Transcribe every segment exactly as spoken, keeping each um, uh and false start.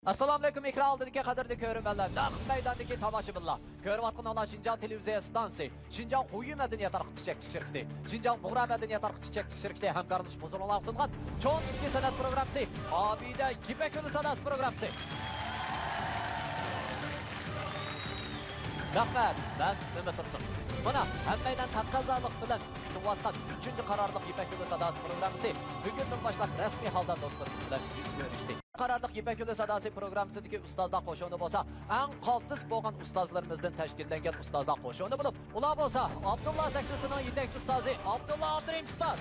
ئەسسالامۇئەلەيكۇم، ئېكران ئالدىدىكى قەدىرلىك كۆرۈرمەنلەر، نەق مەيداندىكى تاماشىبىنلار. كۆرۈۋاتقىنىڭلار شىنجاڭ تېلېۋىزىيە ئىستانسىسى، شىنجاڭ خۇيى مەدەنىيەت تارقىتىش چەكلىك شىركىتى، شىنجاڭ بۇغرا مەدەنىيەت تارقىتىش چەكلىك شىركىتى ھەمكارلىشىپ ھۇزۇرۇڭلارغا سۇنغان چوڭ تۈركىي سەنئەت پروگراممىسى، ئابىدە يىپەك يولى ساداسى پروگراممىسى. رەھمەت، مەن ئۈمىد تۇرسۇن. مانا، ھەممەيلەن تەقەززالىق بىلەن كۈتۈۋاتقان ئۈچىنچى قارارلىق يىپەك يولى ساداسى پروگراممىسى بۈگۈندىن باشلاپ رەسمىي ھالدا دوستلىرىمىز بىلەن يۈز كۆرۈشتى. قارارلىق يىپەك يولى ساداسى پروگراممىسىدىكى ئۇستازلار قوشۇنى بولسا ئەڭ قالتىس بولغان ئۇستازلىرىمىزدىن تەشكىللەنگەن ئۇستازلار قوشۇنى بولۇپ، ئۇلار بولسا ئابدۇللا سەھنىسىنىڭ يېتەكچى ئۇستازى ئابدۇللا ئابدۇرېھىم ئۇستاز،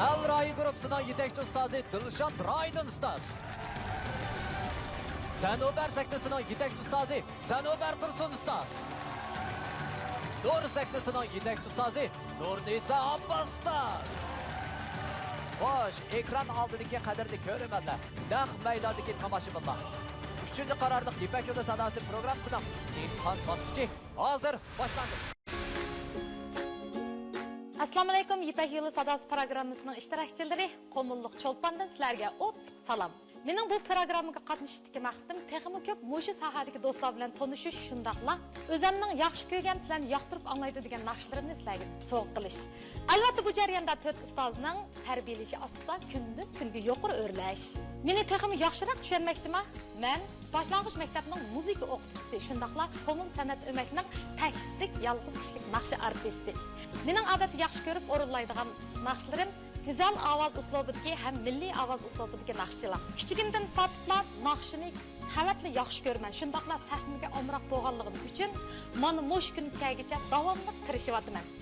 ئەل رايى گۇرۇپپىسىنىڭ يېتەكچى ئۇستازى دىلشات رايدىن ئۇستاز، سەنۇبەر سەھنىسىنىڭ يېتەكچى ئۇستازى سەنۇبەر تۇرسۇن ئۇستاز، نۇر سەھنىسىنىڭ يېتەكچى ئۇستازى نۇرنىسا ئابباس ئۇستاز. خوش، ئېكران ئالدىدىكى قەدىرلىك كۆرۈرمەنلەر، نەق مەيداندىكى تاماشىبىنلار، ئۈچىنچى قارارلىق يىپەك يولى ساداسى پروگراممىسىنىڭ ئىمتىھان باسقۇچى ھازىر باشلاندى. ئەسسالامۇئەلەيكۇم، يىپەك يولى ساداسى پروگراممىسىنىڭ ئىشتىراكچىلىرى، قۇمۇللۇق چولپاندىن سىلەرگە ئوت سالام. مېنىڭ بۇ پروگراممىغا قاتنىشىشتىكى مەقسىتىم تېخىمۇ كۆپ مۇشۇ ساھەدىكى دوستلار بىلەن تونۇشۇش، شۇنداقلا ئۆزەمنىڭ ياخشى كۆرگەن، سىلەرنى ياقتۇرۇپ ئاڭلايدۇ دېگەن ناخشىلىرىمنى سىلەرگە سوۋغا قىلىش. ئەلۋەتتە، بۇ جەرياندا تۆت ئۇستازنىڭ تەربىيەلىشى ئاستا كۈندىن كۈنگە يۇقىرى ئۆرلەش. مېنى تېخىمۇ ياخشىراق چۈشەنمەكچىما؟ مەن باشلانغۇچ مەكتەپنىڭ مۇزىكا ئوقۇتقۇچىسى، شۇنداقلا قۇمۇل سەنئەت ئۆمەكنىڭ تەكلىپلىك يالغۇز كىشىلىك ناخشا ئارتىستى. مېنىڭ ئادەتتە ياخشى كۆرۈپ ئورۇنلايدىغان ناخشىلىرىم گۈزەل ئاۋاز ئۇسلۇبىدىكى ھەم مىللىي ئاۋاز ئۇسلۇبىدىكى ناخشىچىلار. كىچىكىمدىن تارتىپلا ناخشىنى قەۋەتلا ياخشى كۆرىمەن، شۇنداقلا سەھنىگە ئامراق بولغانلىقىم ئۈچۈن مانا مۇشۇ كۈنگىچە داۋاملىق تىرىشىۋاتىمەن.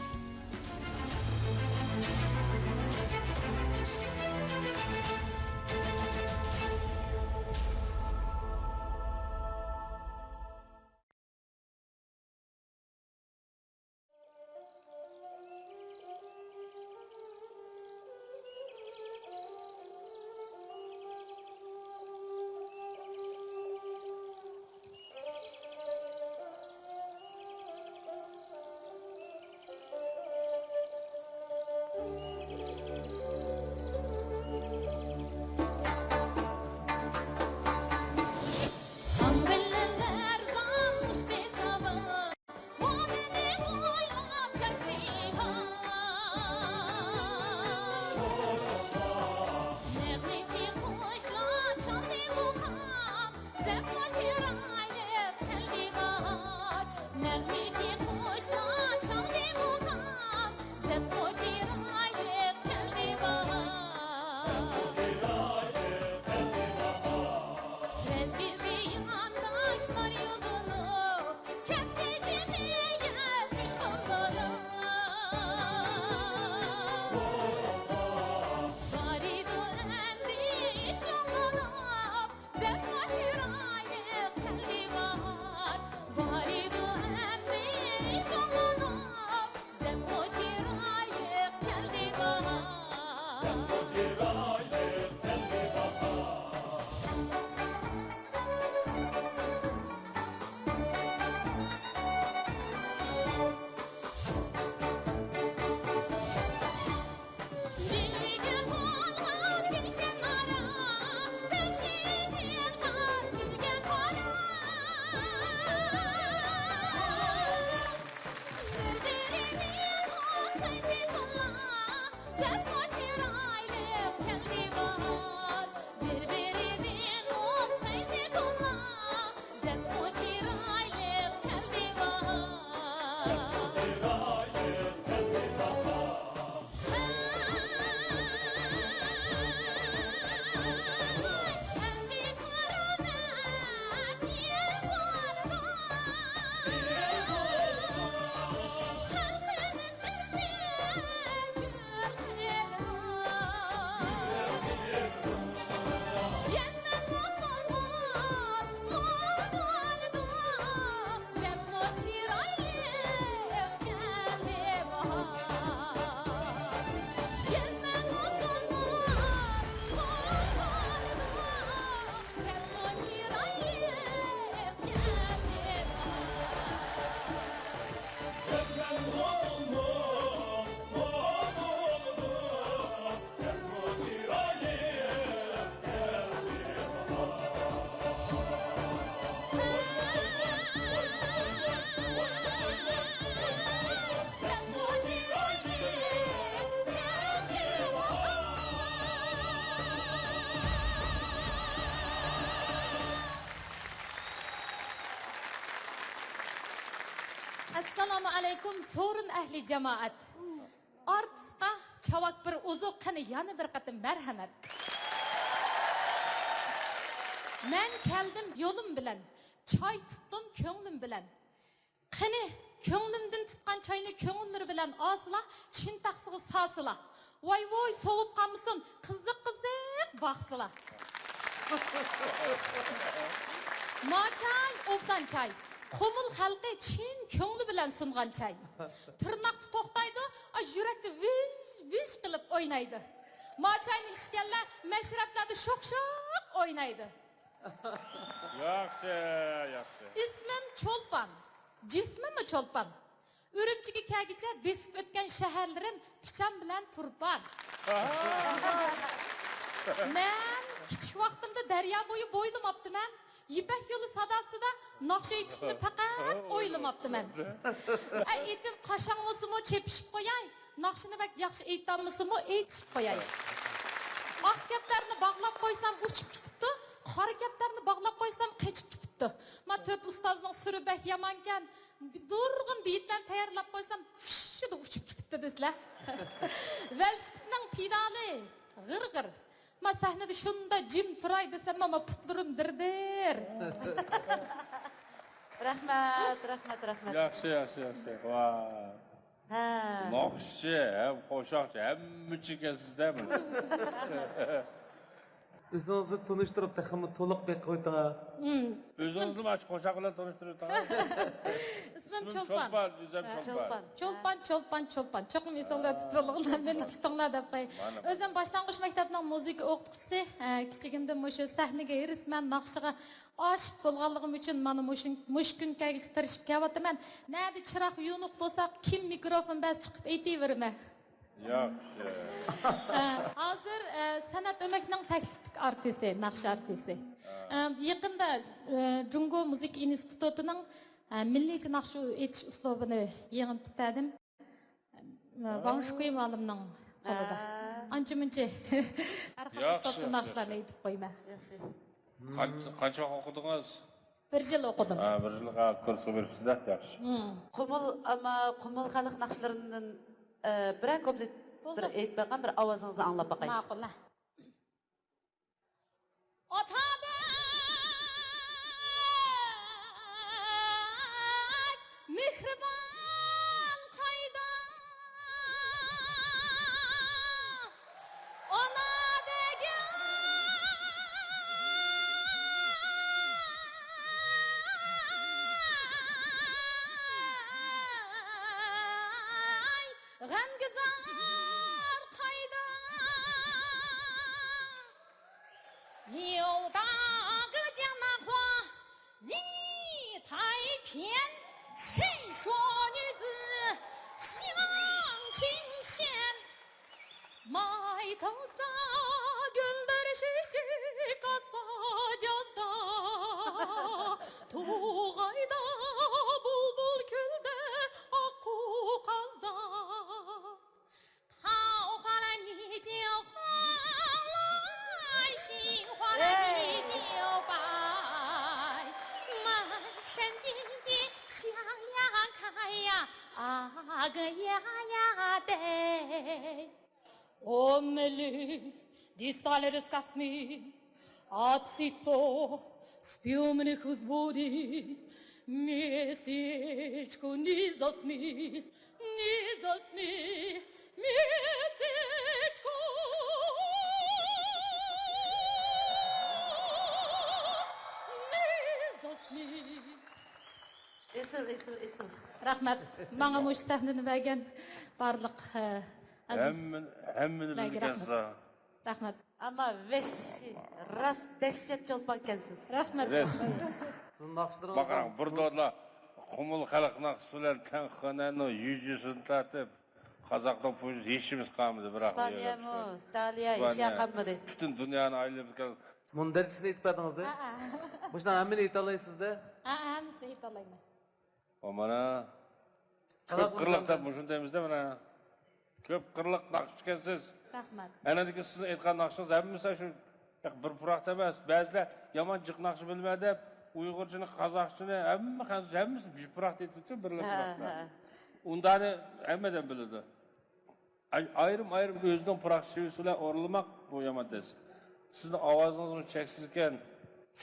ئەلەيكۇم سورۇن ئەھلى جامائەت. ئارتىسقا چاۋاك بىر ئوزۇق، قېنى يەنە بىر قېتىم مەرھەمەت. مەن كەلدىم يولۇم بىلەن، چاي تۇتتۇم كۆڭلۈم بىلەن. قېنى، كۆڭلۈمدىن تۇتقان چاينى كۆڭۈللىرى بىلەن ئالسىلا، چىن تەخسىگە سالسىلا. ۋاي ۋوي، سوۋۇپ قالمىسۇن، قىزىق قىزىق باقسىلا. ما چاي، ئوبدان چاي. قۇمۇل خەلقى چىن كۆڭلى بىلەن سۇنغان چاي. تىرناقتا توختايدۇ، ئا، يۈرەكتە ۋىژ ۋىژ قىلىپ ئوينايدۇ. ما چاينى ئىچكەنلەر مەشرەپلەردە شوخ شوخ ئوينايدۇ. ياخشى، ياخشى. ئىسمىم چولپان، جىسمىممۇ چولپان. ئۈرۈمچىگە كەلگۈچە بېسىپ ئۆتكەن شەھەرلىرىم پىچان بىلەن تۇرپان. مەن كىچىك ۋاقتىمدا دەريا بويى بويلىماپتىمەن. يىپەك يولى ساداسىدا ناخشا ئېيتىشنى پەقەت ئويلىماپتىمەن. ئەي، ئېتىم قاشاڭ بولسىمۇ چېپىشىپ قوياي. ناخشىنى بەك ياخشى ئېيتالمىسىمۇ ئېيتىشىپ قوياي. ئاق كەپتەرنى باغلاپ قويسام ئۇچۇپ كېتىپتۇ، قارا كەپتەرنى باغلاپ قويسام قېچىپ كېتىپتۇ. ما تۆت ئۇستازنىڭ سۈرى بەك يامانكەن، نۇرغۇن بېيىتلەرنى تەييارلاپ قويسام، فىششىدە ئۇچۇپ كېتىپتۇ دېسىلە. ۋېلىسىپىتنىڭ پېدالى غىر-غىر. ما سەھنىدە شۇنداق جىم تۇراي دېسەم، ما پۇتلىرىم دىر-دىر. رەھمەت، رەھمەت، رەھمەت. ياخشى، ياخشى، ياخشى. ۋاي. ھە. ناخشىچى ھەم قوشاقچى، ھەممىچى ئىكەنسىز-دە بۇ. ئۆزىڭىزنى تونۇشتۇرۇپ، تېخىمۇ تولۇق بېقىۋېتىڭ. مم. ئۆزىڭىزنىمۇ ئاشۇ قوشاق بىلەن تونۇشتۇرۇۋېتىڭ. ئىسمىم ئىسمىم چولپان. چولپان، ئۆزۈم ھە. چولپان. چولپان، چولپان، چولپان. چوقۇم ئېسىڭلاردا تۇتۇۋېلىڭلار، مېنى كۈتۈڭلار دەپ قوي. مانا. ئۆزۈم باشلانغۇچ مەكتەپنىڭ مۇزىكا ئوقۇتقۇچىسى. ئە، كىچىكىمدىن مۇشۇ سەھنىگە ھېرىسمەن، ناخشىغا ئاشىق بولغانلىقىم ئۈچۈن مانا مۇشۇ، مۇشۇ كۈنگىچە تىرىشىپ كېلىۋاتىمەن. نەدە چىراغ يونۇق بولسا، كىم مىكروفون بەرسە چىقىپ ئېيتىۋېرىمەن. ياخشى. ئە، ھازىر، ئە، سەنئەت ئۆمەكنىڭ تەكلىپلىك ئارتىسى، ناخشا ئارتىسى. ھە. ئە، يېقىندا، ئە، جۇڭگو مۇزىكا ئىنستىتۇتىنىڭ، ئە، مىللىيچە ناخشا ئېيتىش ئۇسلۇبىنى يېڭى پۈتتۈردۈم. ئە، ۋاڭ شۈكۈي مۇئەللىمنىڭ قولىدا. ھە. ئانچە-مۇنچە ھەر خىل ياخشى، ئۇسلۇبتا ياخشى، ناخشىلارنى ياخشى. ئېيتىپ قويىمەن. قان-، قانچە ۋاق ئوقۇدىڭىز؟ بىر يىل ئوقۇدۇم. ھە، بىر يىلغا كۇرسقا بېرىپسىز-دە، ياخشى. مم. قۇمۇل، ئەمما قۇمۇل خەلق ناخشىلىرىدىن، ئە، بىرەر كۇپلېت بولدى. بىر ئېيتىپ بېقىڭ، بىر ئاۋازىڭىزنى ئاڭلاپ باقاي. ماقۇل، ھە. ئاتا بەك مېھرىبان قايدا، ئانا دېگەن غەمگە زار قايدا. 有那个江南花，李太偏，谁说女子相亲先？ ماي تاڭسا گۈلدۈر شېشىك ئاسا جازدا، تۇغايدا بۇلبۇل كۈلدى ئاققۇ قازدا. 桃花来你就花来，杏花来你就白，满山遍野向阳开呀，啊个呀呀的。 Омелі дисталер скасми, ацито спиумных узбуди, месечку не засми, не засми, месечку не засми. ئېسىل، ئېسىل، ئېسىل. رەھمەت. ماڭا مۇشۇ سەھنىنى بەرگەن بارلىق، ئە، ئەزىز ھەممىنى، ھەممىنى بىلىدىكەنسىز. رەھمەت. رەھمەت. ئەمما ۋەھشىي، راست دەھشەت چولپانكەنسىز. رەھمەت. راست. سىزنىڭ ناخشىلىرىڭىز باقىڭ، بىر دورىلا قۇمۇل خەلق ناخشىسى بىلەن تەڭ خۇنەننىڭ يۈجۈسىدىن تارتىپ، قازاقنىڭ پۇيۇزى ھېچىمىز قالمىدى، بىراق ئىسپانىيەمۇ، ئىتالىيە، ھېچ يەر قالمىدى. پۈتۈن دۇنيانى ئايلىنىپ كەلدى. مۇندەرىجىسىنى ئېيتىپ بەردىڭىز-دە؟ ھە، ھە. مۇشۇنى ھەممىنى ئېيتالايسىز-دە؟ ھە، ھە، ھەممىسىنى ئېيتالايمەن. ئۇ مانا كۆپ قىرلىق دەپ مۇشۇنى دەيمىز-دە، مانا. كۆپ قىرلىق ناخشىچىكەنسىز. رەھمەت. ئەنە دېگۈ سىزنىڭ ئېيتقان ناخشىڭىز ھەممىسى شۇ بىر پۇراقتا ئەمەس. بەزىلەر يامان جىق ناخشا بىلىمەن دەپ، ئۇيغۇرچىنى، قازاقچىنى، ھەممە خەنزۇ، ھەممىسى بىر پۇراق دەيدۇ، بىرلا ھە، پۇراقلا. ھە. ئۇنداقنى ھەممە ئادەم بىلىدۇ. ئاي-، ئايرىم-ئايرىم ئۆزىنىڭ پۇراق شېۋىسى بىلەن ئورۇنلىماق بۇ يامان تەس. سىزنىڭ ئاۋازىڭىزمۇ چەكسىز ئىكەن.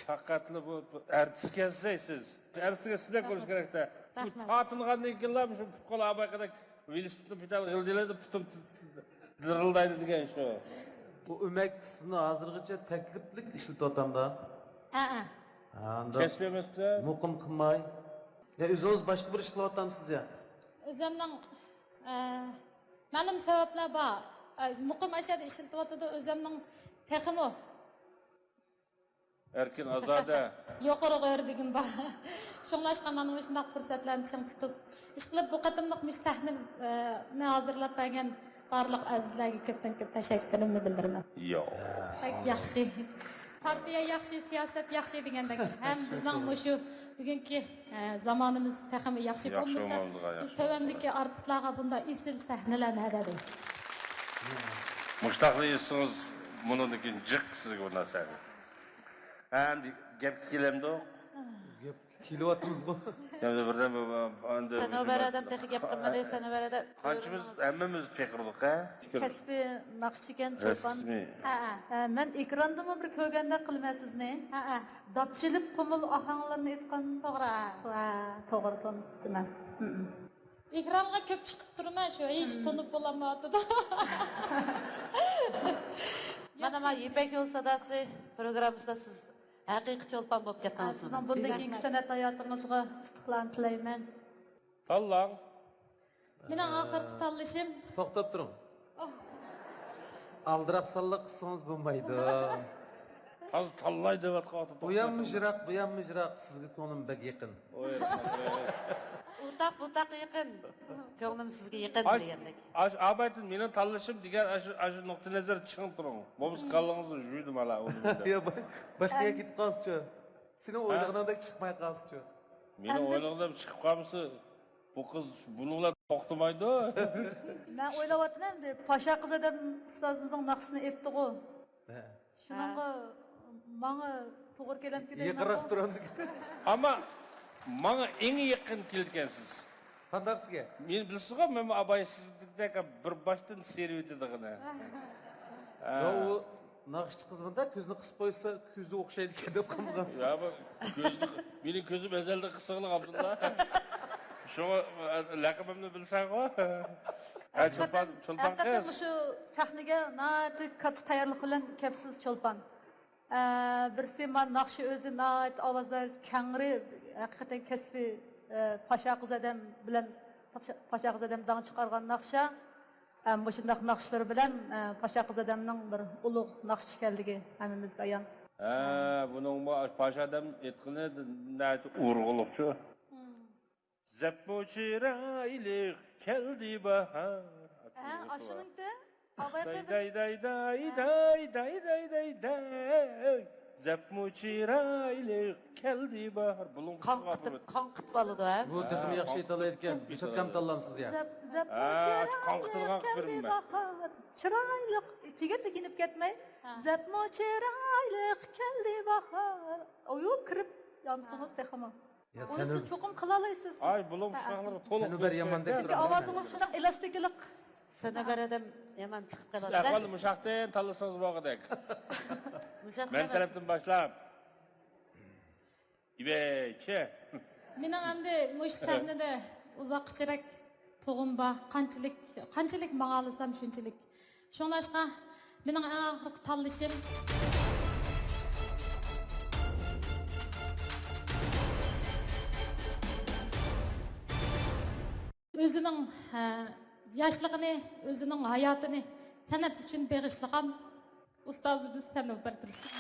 پەقەتلا بۇ، بۇ ئارتىسكەنسىز سىز. ئارتىسكەن سىزدەك بولۇش كېرەكتە. بۇ رەھمەت. تارتىلغاندىن كېيىنلا مۇشۇ پۇققىلى ئابايقىدەك ۋېلىسىپىتنى پېدال غىلدىيلايدۇ، پۇتۇم دىرىلدايدۇ دېگەن شۇ. بۇ ئۆمەك سىزنى ھازىرغىچە تەكلىپلىك ئىشلىتىۋاتامدا؟ ھەئە. ھە، ئانداق كەسپىي ئەمەستە. مۇقىم قىلماي. يا ئۆزىڭىز باشقا بىر ئىش قىلىۋاتامسىز يا؟ ئۆزۈمنىڭ، ئە، مەلۇم سەۋەبلەر بار. ئە، مۇقىم ئاشۇ يەردە ئىشلىتىۋاتىدۇ، ئۆزۈمنىڭ تېخىمۇ ئەركىن، ئازادە. يۇقىرىغا ئۆرلىگۈم بار. شۇڭلاشقا مانا مۇشۇنداق پۇرسەتلەرنى چىڭ تۇتۇپ، ئىشقىلىپ بۇ قېتىملىق مۇشۇ سەھنىنى ھازىرلاپ بەرگەن بارلىق ئەزىزلەرگە كۆپتىن كۆپ تەشەككۈرۈمنى بىلدۈرىمەن. ياق. بەك ياخشى. پارتىيە ياخشى، سىياسەت ياخشى دېگەندەك، ھەم بىزنىڭ مۇشۇ بۈگۈنكى، ئە، زامانىمىز تېخىمۇ ياخشى ياخشى بولمىسا، بولمامدىغان، بىز ياخشى تۆۋەندىكى بولمامدىغان. ئارتىسلارغا بۇنداق ئېسىل سەھنىلەرنى ھەدە دەيمىز. مۇشتاقلا ئېيتسىڭىز، مۇنىڭدىن كېيىن جىق سىزگە بۇنداق سەھنە. ھە، ئەمدى گەپكە كېلەمدۇق؟ گەپ كېلىۋاتىمىزغۇ. يەنە بىردەم، ئەمدى سەنۇبەر ئادەم تېخى گەپ قىلمىدى، سەنۇبەر ئادەم. قانچىمىز، ھەممىمىز چېقىردۇق، ھە؟ كەسپىي ناخشىچىكەن، چولپان. رەسمىي. ھە، ھە. ھە، مەن ئېكراندىمۇ بىر كۆرگەندەك قىلىمەن سىزنى. ھە، ھە. داپ چېلىپ قۇمۇل ئاھاڭلىرىنى ئېيتقان. توغرا. ھە، توغرا تونۇپتىمەن. ھە، ھە. ئېكرانغا كۆپ چىقىپ تۇرىمەن، شۇ ھېچ تونۇپ بولالمايۋاتىدۇ. مانا، مانا يىپەك يولى ساداسى پروگراممىسىدا سىز ھەقىقىي چولپان بولۇپ كەتتىڭىز. سىزنىڭ بۇندىن كېيىنكى سەنئەت ھاياتىڭىزغا ئۇتۇقلارنى تىلەيمەن. تاللاڭ. مېنىڭ ئاخىرقى تاللىشىم. توختاپ تۇرۇڭ. ئالدىراقسانلىق قىلسىڭىز بولمايدۇ. تازا تاللاي دەۋاتقان ئاتىدۇق. ئۇيانمىش يىراق، بۇيانمىش يىراق، سىزگە كۆڭلۈم بەك يېقىن. ئۇتاق بۇتاق يېقىن، كۆڭلۈم سىزگە يېقىن دېگەندەك. ئاش ئابايتىن مېنىڭ تاللىشىم دېگەن ئاشۇ، ئاشۇ نۇقتىئى نەزەر چىڭ تۇرۇڭ. بولمىسا كاللىڭىزنى يۇيدۇم ھالا. يا، با-، باشقا يەرگە كېتىپ قالسىچۇ. سېنىڭ ئويلىغىنىڭدەك چىقماي قالسىچۇ. مېنىڭ ئويلىغىنىم چىقىپ قالمىسا، بۇ قىز بۇنىڭ بىلەن توختىمايدۇ. مەن ئويلاۋاتىمەن ئەمدى، پاشا قىز ئادەم ئۇستازىمىزنىڭ ناخشىسىنى ئېيتتىغۇ. ھە. شۇنىڭغا ماڭا توغرا كېلەمدىكىن دەيمەن. يېقىنراق تۇرامدىكىن. ئەمما ماڭا ئەڭ يېقىن كېلىدىكەنسىز. قانداق سىزگە؟ مېنى بىلىسىزغۇ، مەن ئاباي سىزدەك بىر باشتىن سېرىۋېتىدىغىنى. ھە. يا، ئۇ ناخشىچى قىز مۇنداق كۆزىنى قىسىپ قويسا، كۆزى ئوخشايدىكەن دەپ قالمىغانسىز؟ يا، بۇ كۆزنى، مېنىڭ كۆزۈم ئەزەلدىن قىسىقلىق، ئابدۇللا. شۇڭا، ئە، لەقىمىمنى بىلسەڭغۇ. ھە، چولپان، چولپان ھەقىقەتەن قىز. مۇشۇ سەھنىگە ناھايىتى كاتتا تەييارلىق بىلەن كەپسىز، چولپان. ئە، بىرسى مانا ناخشا ئۆزى ناھايىتى ئاۋازى كەڭرى، ھەقىقەتەن كەسپىي، ئە، پاشا قىز ئادەم بىلەن، پاشا، پاشا قىز ئادەم داڭ چىقارغان ناخشا. ئە، مۇشۇنداق ناخشىلىرى بىلەن، ئە، پاشا قىز ئادەمنىڭ بىر ئۇلۇغ ناخشىچى ئىكەنلىكى ھەممىمىزگە ئايان. ھە، بۇنىڭمۇ پاشا ئادەم ئېيتقىنى ناھايىتى ئۇرغۇلۇقچۇ. زەپمۇ چىرايلىق كەلدى باھار. ھە، ئاشۇنىڭكى. داي، داي، داي، داي، داي، داي، داي، داي، داي. زەپمۇ چىرايلىق كەلدى باھار. بۇلۇڭ قاڭقىتىپ، قاڭقىتىپ ئالىدۇ، ھە؟ بۇ تېخىمۇ ياخشى ئېيتالايدىكەن. بىر چاتكام تاللامسىز يا؟ زەپ، زەپمۇ چىرايلىق كەلدى باھار. چىرايلىق. تېگەن تېگىنىپ كەتمەي. زەپمۇ چىرايلىق كەلدى باھار. ئويۇ كىرىپ يانسىڭىز تېخىمۇ. يا، ئۇنى سىز چوقۇم قىلالايسىز. ئاي، بۇلۇڭ پۇشقاقلىرى تولۇق. سەنۇبەر يامان دەك تۇرىدۇ. ئاۋازىڭىز شۇنداق ئېلاستىكىلىق. سەنۇبەر ئادەم يامان چىقىپ قالىدۇ. ئەھۋالنى مۇشاقتىن تاللىسىڭىز بولغۇدەك. مەن تەرەپتىن باشلاپ. ئىبەچە. مېنىڭ ئەمدى مۇشۇ سەھنىدە ئۇزاققىچىرەك تۇغۇم بار. قانچىلىك، قانچىلىك ماڭالىسام شۇنچىلىك. شۇڭلاشقا، مېنىڭ ئەڭ ئاخىرقى تاللىشىم ئۆزىنىڭ، ھە، ياشلىقىنى، ئۆزىنىڭ ھاياتىنى سەنئەت ئۈچۈن بېغىشلىغان ئۇستازىمىز سەنۇبەر تۇرسۇن.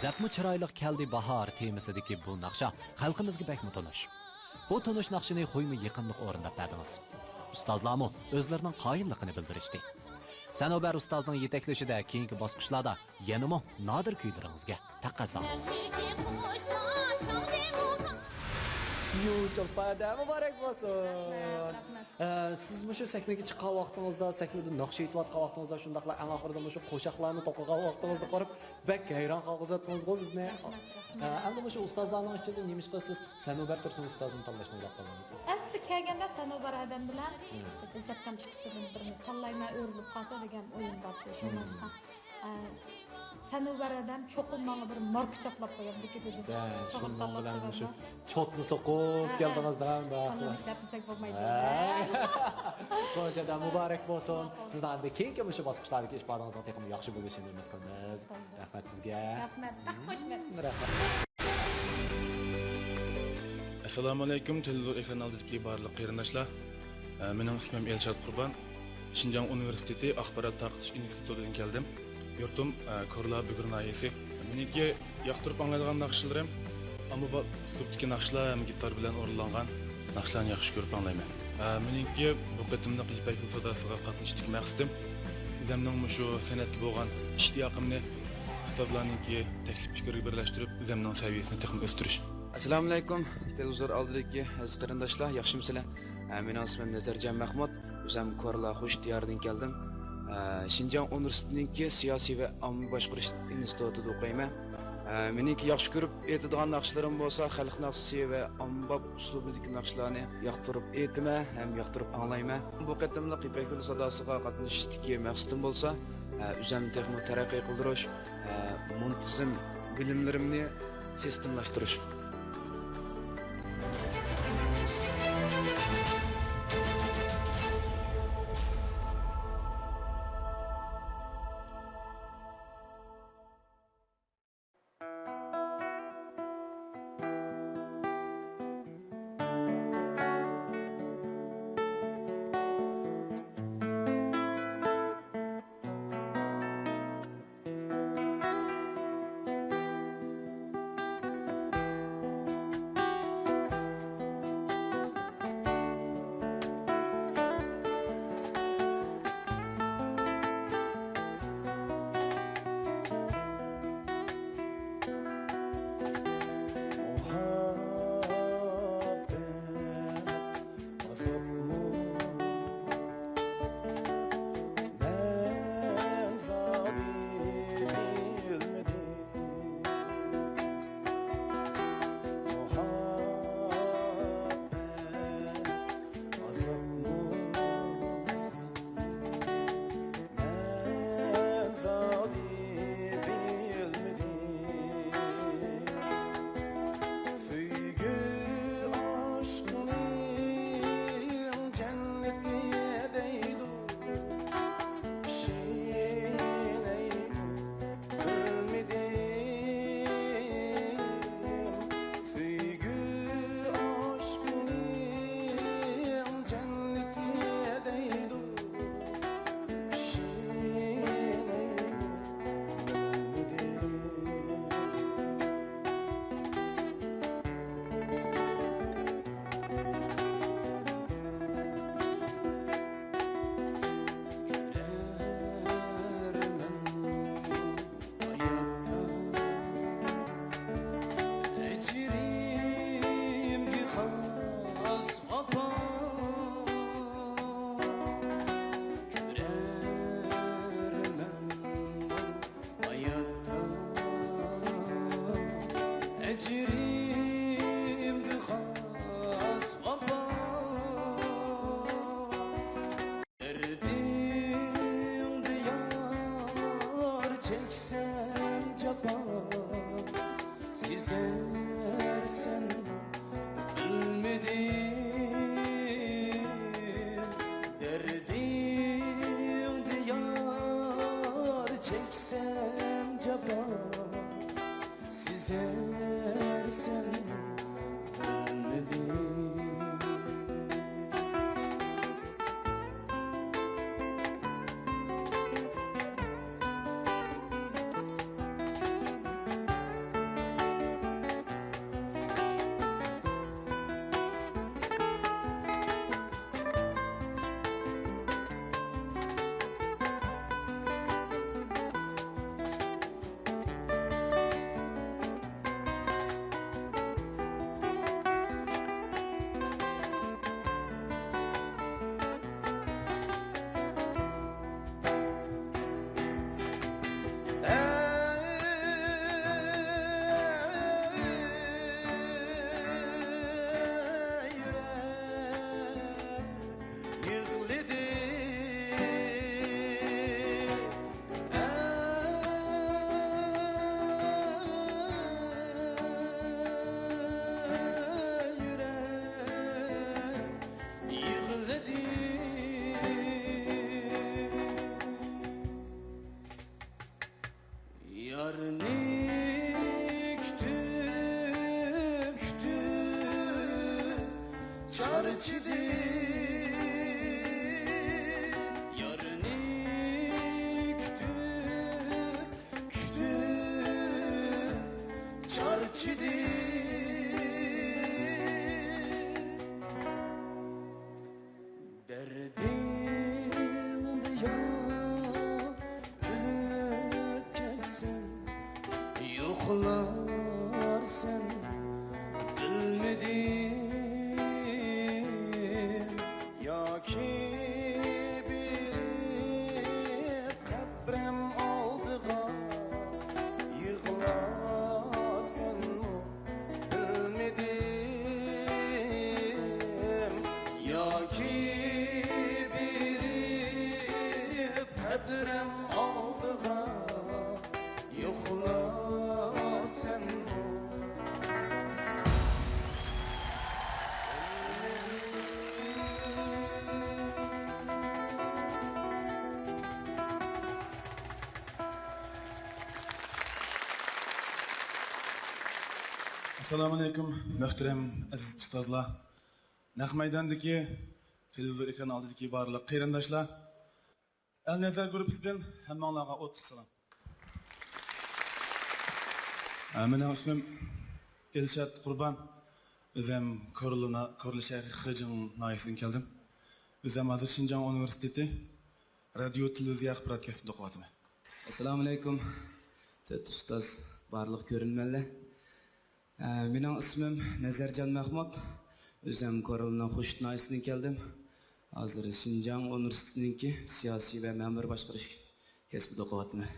زەپمۇ چىرايلىق كەلدى باھار تېمىسىدىكى بۇ ناخشا خەلقىمىزگە بەكمۇ تونۇش. بۇ تونۇش ناخشىنى خۇيمۇ يېقىملىق ئورۇنداپ بەردىڭىز. ئۇستازلارمۇ ئۆزلىرىنىڭ قايىللىقىنى بىلدۈرۈشتى. سەنۇبەر ئۇستازنىڭ يېتەكلىشىدە كېيىنكى باسقۇچلاردا يەنىمۇ نادىر كۈيلىرىڭىزگە تەقەززا قىلىمىز. يۇ چولپان ھەدە مۇبارەك بولسۇن. رەھمەت، رەھمەت. ئە، سىز مۇشۇ سەھنىگە چىققان ۋاقتىڭىزدا، سەھنىدە ناخشا ئېيتىۋاتقان ۋاقتىڭىزدا، شۇنداقلا ئەڭ ئاخىرىدا مۇشۇ قوشاقلارنى توقۇغان ۋاقتىڭىزدا قارىپ، بەك ھەيران قالغۇزاتتىڭىزغۇ بىزنى. رەھمەت، رەھمەت. ئە، ئەمدى مۇشۇ ئۇستازلارنىڭ ئىچىدىن نېمىشقا سىز سەنۇبەر تۇرسۇن ئۇستازنى تاللاشنى ئويلاپ قالدىڭىز؟ ئەسلى كەلگەندە سەنۇبەر ھەدەم بىلەن، ھىم، ئىجادىيەتكەم ئىككىسىدىن بىرىنى تاللايمەن، ئۆرۈلۈپ قالسا دېگەن ئويۇم بار. ھىم. شۇڭلاشقا، ئە، سەنۇبەر ھەدەم چوقۇم ماڭا بىر ماركا چاپلاپ قويامدىكى دېدى. شۇنىڭ بىلەن مۇشۇ چوتنى سوقۇپ كەلدىڭىز دەڭ. ئىشلەتمىسەك بولمايدۇ. خوش، ھەدە مۇبارەك بولسۇن. سىزنىڭ ئەمدى كېيىنكى مۇشۇ باسقۇچلاردىكى ئىپادىڭىزنىڭ تېخىمۇ ياخشى بولۇشىنى ئۈمىد قىلىمىز. رەھمەت سىزگە. رەھمەت. بەك خوش. رەھمەت. ئەسسالامۇئەلەيكۇم، تېلېۋىزور ئېكران ئالدىدىكى بارلىق قېرىنداشلار. ئە، مېنىڭ ئىسمىم ئېلشات قۇربان. شىنجاڭ ئۇنىۋېرسىتېتى ئاخبارات تارقىتىش ئىنستىتۇتىدىن كەلدىم. يۇرتۇم، ئە، كورلا بۈگۈر ناھىيەسى. مېنىڭكى ياقتۇرۇپ ئاڭلايدىغان ناخشىلىرىم ئاممىباب ئۇسلۇبتىكى ناخشىلار ھەم گىتار بىلەن ئورۇنلانغان ناخشىلارنى ياخشى كۆرۈپ ئاڭلايمەن. ئە، مېنىڭكى بۇ قېتىملىق يىپەك يولى ساداسىغا قاتنىشىشتىكى مەقسىتىم ئۆزەمنىڭ مۇشۇ سەنئەتكە بولغان ئىشتىياقىمنى ئۇستازلارنىڭكى تەكلىپ پىكرىگە بىرلەشتۈرۈپ، ئۆزەمنىڭ سەۋىيەسىنى تېخىمۇ ئۆستۈرۈش. ئەسسالامۇئەلەيكۇم، تېلېۋىزور ئالدىدىكى ئەزىز قېرىنداشلار، ياخشىمۇسىلەر؟ ئە، مېنىڭ ئىسمىم نەزەرجان مەخمۇت، ئۆزۈم كورلا خوش دىيارىدىن كەلدىم. ئە، شىنجاڭ ئۇنىۋېرسىتېتىنىڭكى سىياسىي ۋە ئاممىۋى باشقۇرۇش ئىنستىتۇتىدا ئوقۇيمەن. ئە، مېنىڭكى ياخشى كۆرۈپ ئېيتىدىغان ناخشىلىرىم بولسا خەلق ناخشىسى ۋە ئاممىباب ئۇسلۇبىدىكى ناخشىلارنى ياقتۇرۇپ ئېيتىمەن ھەم ياقتۇرۇپ ئاڭلايمەن. بۇ قېتىملىق يىپەك يولى ساداسىغا قاتنىشىشتىكى مەقسىتىم بولسا، ئە، ئۆزۈمنى تېخىمۇ تەرەققىي قىلدۇرۇش، ئە، مۇنتىزىم بىلىملىرىمنى سىستېمىلاشتۇرۇش. چىدىم، يارنى كۈتۈپ، كۈتۈپ چارچىدىم. دەردىڭدە ياق ئۆلۈپ كەتسەم، يوقلارسەن بىلمىدىم. ياكى بېرىپ قەبرەم ئالدىغا يىغلارسەنمۇ بىلمىدىم. ياكى بېرىپ قەبرەم ئالدىغا يوقلارسەنمۇ؟ ئەسسالامۇئەلەيكۇم، مۆھتەرەم ئەزىز ئۇستازلار، نەق مەيداندىكى، تېلېۋىزور ئېكران ئالدىدىكى بارلىق قېرىنداشلار. ئەل نەزەر گۇرۇپپىسىدىن ھەممىڭلارغا ئوتلۇق سالام. ئە، مېنىڭ ئىسمىم ئىلشات قۇربان. ئۆزۈم كورلا، كورلا شەھىرى خېجىڭ ناھىيەسىدىن كەلدىم. ئۆزۈم ھازىر شىنجاڭ ئۇنىۋېرسىتېتى رادىيو، تېلېۋىزىيە، ئاخبارات كەسپىدە ئوقۇۋاتىمەن. ئەسسالامۇئەلەيكۇم، تۆت ئۇستاز، بارلىق كۆرۈرمەنلەر. ئە، مېنىڭ ئىسمىم نەزەرجان مەخمۇت. ئۆزۈم كورلىنىڭ خوشۇت ناھىيەسىدىن كەلدىم. ھازىر شىنجاڭ ئۇنىۋېرسىتېتىنىڭكى سىياسىي ۋە مەمۇرىي باشقۇرۇش كەسپىدە ئوقۇۋاتىمەن.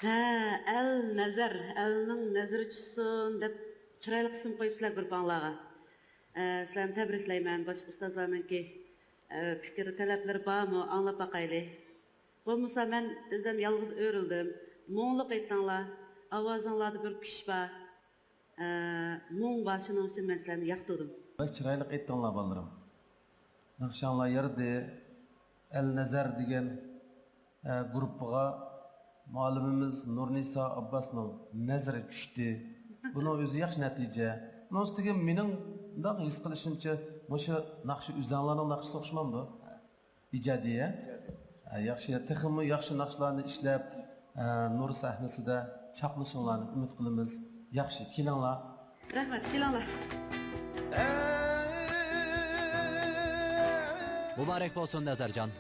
ھە، ئەل نەزەر، ئەلنىڭ نەزىرى چۈشسۇن دەپ چىرايلىق ئىسىم قويۇپسىلەر گۇرۇپپاڭلارغا. ئە، سىلەرنى تەبرىكلەيمەن، باشقا ئۇستازلارنىڭكى، ئە، پىكىر، تەلەپلىرى بارمۇ؟ ئاڭلاپ باقايلى. بولمىسا مەن ئۆزۈم يالغۇز ئۆرۈلدۈم. مۇڭلۇق ئېيتتىڭلار. ئاۋازىڭلاردا بىر كۈچ بار. ئە، مۇڭ بار، شۇنىڭ ئۈچۈن مەن سىلەرنى ياقتۇردۇم. بەك چىرايلىق ئېيتتىڭلار بالىلىرىم. ناخشاڭلار يارىدى. ئەل نەزەر دېگەن، ئە، گۇرۇپپىغا مۇئەللىمىمىز نۇرنىسا ئابباسنىڭ نەزىرى چۈشتى. بۇنىڭ ئۆزى ياخشى نەتىجە. بۇنىڭ ئۈستىگە مېنىڭ مۇنداق ھېس قىلىشىمچە، مۇشۇ ناخشا ئۆزۈڭلارنىڭ ناخشىسىغا ئوخشىمامدۇ؟ ئىجادىيە. ئىجادىيە. ھە، ياخشى، تېخىمۇ ياخشى ناخشىلارنى ئىشلەپ، ھە، نۇر سەھنىسىدە چاقنىشىڭلارنى ئۈمىد قىلىمىز. ياخشى، كېلىڭلار. رەھمەت، كېلىڭلار. مۇبارەك بولسۇن، نەزەرجان.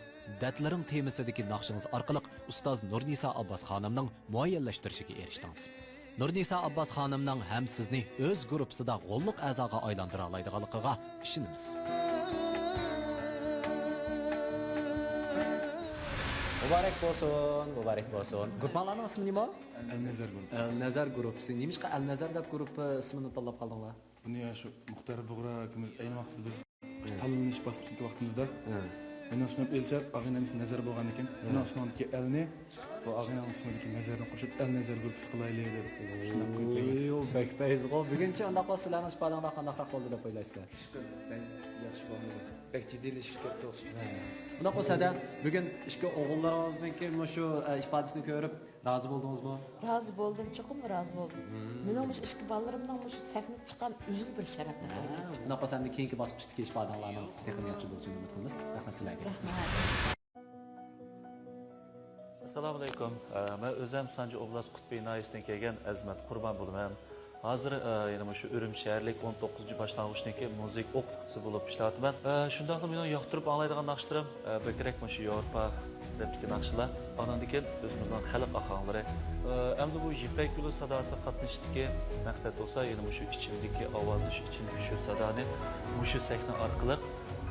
دەردلىرىڭ تېمىسىدىكى ناخشىڭىز ئارقىلىق ئۇستاز نۇرنىسا ئابباس خانىمنىڭ مۇئەييەنلەشتۈرۈشىگە ئېرىشتىڭىز. نۇرنىسا ئابباس خانىمنىڭ ھەم سىزنى ئۆز گۇرۇپپىسىدا غوللۇق ئەزاغا ئايلاندۇرالايدىغانلىقىغا ئىشىنىمىز. مۇبارەك بولسۇن، مۇبارەك بولسۇن. گۇرۇپپاڭلارنىڭ ئىسمى نېمە؟ ئەل نەزەر گۇرۇپپىسى. ئەل نەزەر گۇرۇپپىسى. نېمىشقا ئەل نەزەر دەپ گۇرۇپپا ئىسمىنى تاللاپ قالدىڭلار؟ بۇنى يا شۇ مۇختەر بۇغرا ئاكىمىز ئەينى ۋاقىتتا بىز ھە. تاللىنىش باسقۇچىدىكى ۋاقتىمىزدا ھە. مېنىڭ ئىسمىم ئىلشات، ئاغىنەمنىڭ ئىسمى نەزەر بولغاندىكىن، ھە. سېنىڭ ئىسمىڭدىكى ئەلنى بۇ ئاغىنەڭنىڭ ئىسمىدىكى نەزەرنى قوشۇپ، ئەل نەزەر گۇرۇپپىسى قىلايلى دەپ شۇنداق قويۇپ قويغان. ئوي، بەك پەيزىغۇ. بۈگۈنچە ئۇنداق بولسا سىلەرنىڭ ئىپادەڭلار قانداقراق بولدى دەپ ئويلايسىلەر؟ ئىشقىلىپ، بەك ياخشى بولمىدى. بەك جىددىيلىشىپ كەتتۇق. ھە. ئۇنداق بولسا ھەدە، بۈگۈن ئىككى ئوغۇللىرىڭىزنىڭكى مۇشۇ، ئە، ئىپادىسىنى كۆرۈپ، رازى بولدىڭىزمۇ؟ رازى بولدۇم، چوقۇم رازى بولدۇم. مم. مېنىڭ مۇشۇ ئىككى بالىلىرىمنىڭ مۇشۇ سەھنىگە چىققان ئۆزىلا بىر شەرەپلىك ھەرىكەت. شۇنداق بولسا ئەمدى كېيىنكى باسقۇچتىكى ئىپادەڭلارنىڭ تېخىمۇ ياخشى بولۇشىنى ئۈمىد قىلىمىز. رەھمەت سىلەرگە. رەھمەت. ئەسسالامۇئەلەيكۇم. ئە، مەن ئۆزۈم سانجى ئوبلاست قۇتبى ناھىيەسىدىن كەلگەن ئەزىمەت قۇربان بولىمەن. ھازىر، ئە، يەنە مۇشۇ ئۈرۈمچى شەھەرلىك ئون توققۇزىنچى باشلانغۇچنىڭكى مۇزىكا ئوقۇتقۇچىسى بولۇپ ئىشلەۋاتىمەن. ئە، شۇنداقلا مېنىڭ ياقتۇرۇپ ئاڭلايدىغان ناخشىلىرىم، ئە، بەكرەك مۇشۇ ياۋروپا دەپتىكى ناخشىلار. ئاندىن كېيىن ئۆزىمىزنىڭ خەلق ئاھاڭلىرى. ئە، ئەمدى بۇ يىپەك يولى ساداسىغا قاتنىشىشتىكى مەقسەت بولسا، يەنە مۇشۇ ئىچىمدىكى ئاۋازنى، شۇ ئىچىمدىكى شۇ سادانى مۇشۇ سەھنە ئارقىلىق،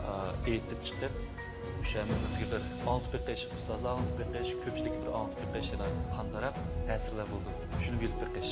ئە، ئېيتىپ چىقىپ، مۇشۇ ھەممىمىزگە بىر ئاڭلىتىپ بېقىش، ئۇستازلار ئاڭلىتىپ بېقىش، كۆپچىلىككە بىر ئاڭلىتىپ بېقىش، يەنە قانداقراق تەسىرلەر بولىدۇ، شۇنى بىلىپ بېقىش.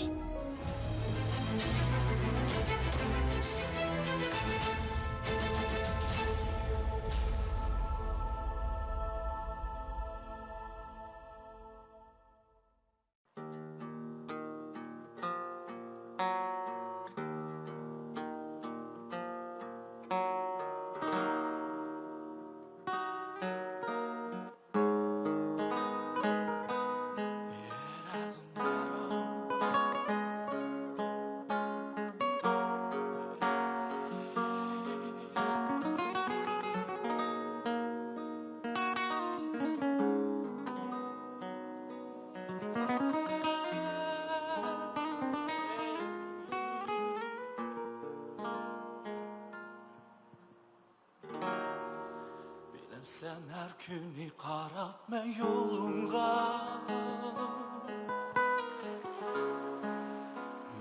سەن ھەر كۈنى قاراپ مەن يولۇڭغا،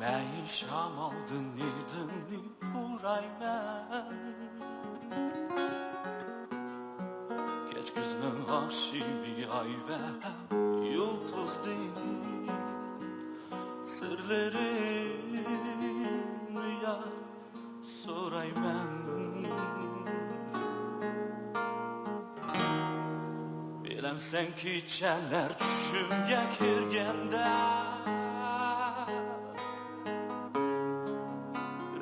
مەيىن شامالدىن ھىدىڭنى پۇرايمەن. كەچ كۈزنىڭ ئاخشىمى ئاي ۋە يۇلتۇزدىن سىرلىرىم يار سورايمەن. بىلەمسەن كېچەلەر چۈشۈمگە كىرگەندە،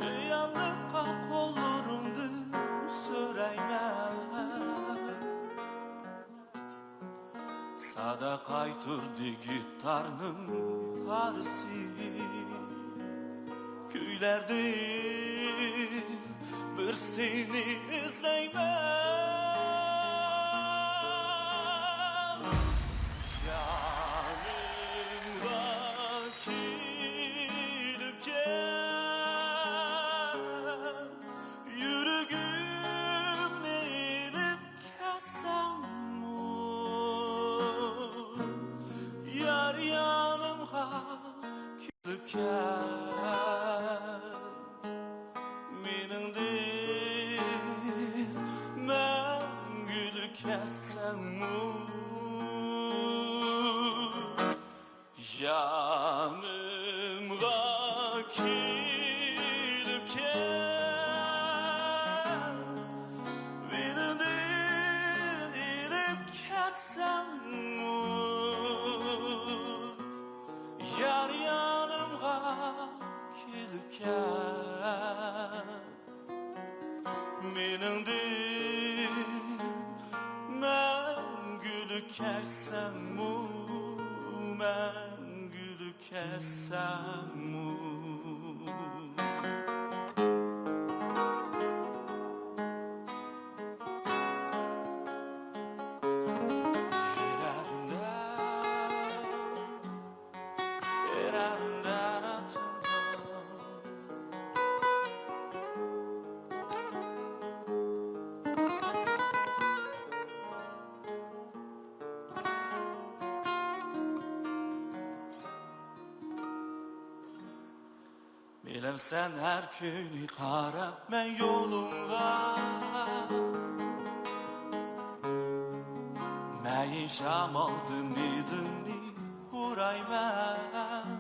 رېئاللىققا قوللىرىمدىن سۆرەيمەن. سادا قايتۇردى گىتارنىڭ تارىسى. كۈيلەردىن بىر سېنى ئىزلەيمەن. جانىمغا كېلىپ كەل، يۈرىكىمنى ئېلىپ كەتسەڭمۇ، يار يانىمغا كېلىپ كەل. مېنىڭدىن مەڭگۈلۈك كەتسەڭمۇ، جانىمغا كېلىپ كەل، مېنىڭدىن ئېلىپ كەتسەڭمۇ، يار يانىمغا كېلىپ كەل. مېنىڭدىن مەڭگۈلۈك كەتسەڭمۇ، مەڭگۈلۈك كەتسەڭمۇ. بىلەمسەن، ھەر كۈنى قاراپ مەن يولۇڭغا، مەيىن شامالدىن ھىدىڭنى پۇرايمەن.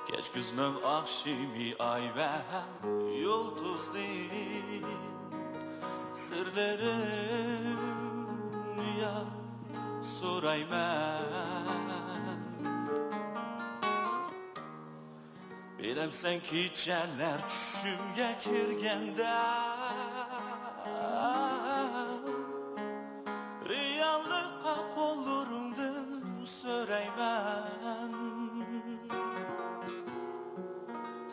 كەچ كۈزنىڭ ئاخشىمى ئاي ۋە ھەم يۇلتۇزدىن سىرلىرىم يار سورايمەن. بىلەمسەن، كېچەلەر چۈشۈمگە كىرگەندە، رېئاللىققا قوللىرىڭدىن سۆرەيمەن.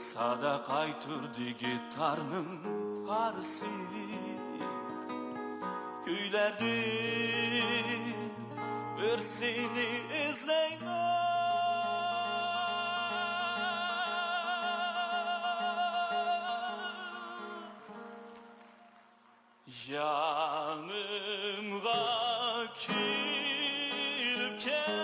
سادا قايتۇردى گىتارنىڭ تارىسى. كۈيلەردىن بىر سېنى ئىزلەيمەن. جانىمغا كېلىپ كەل،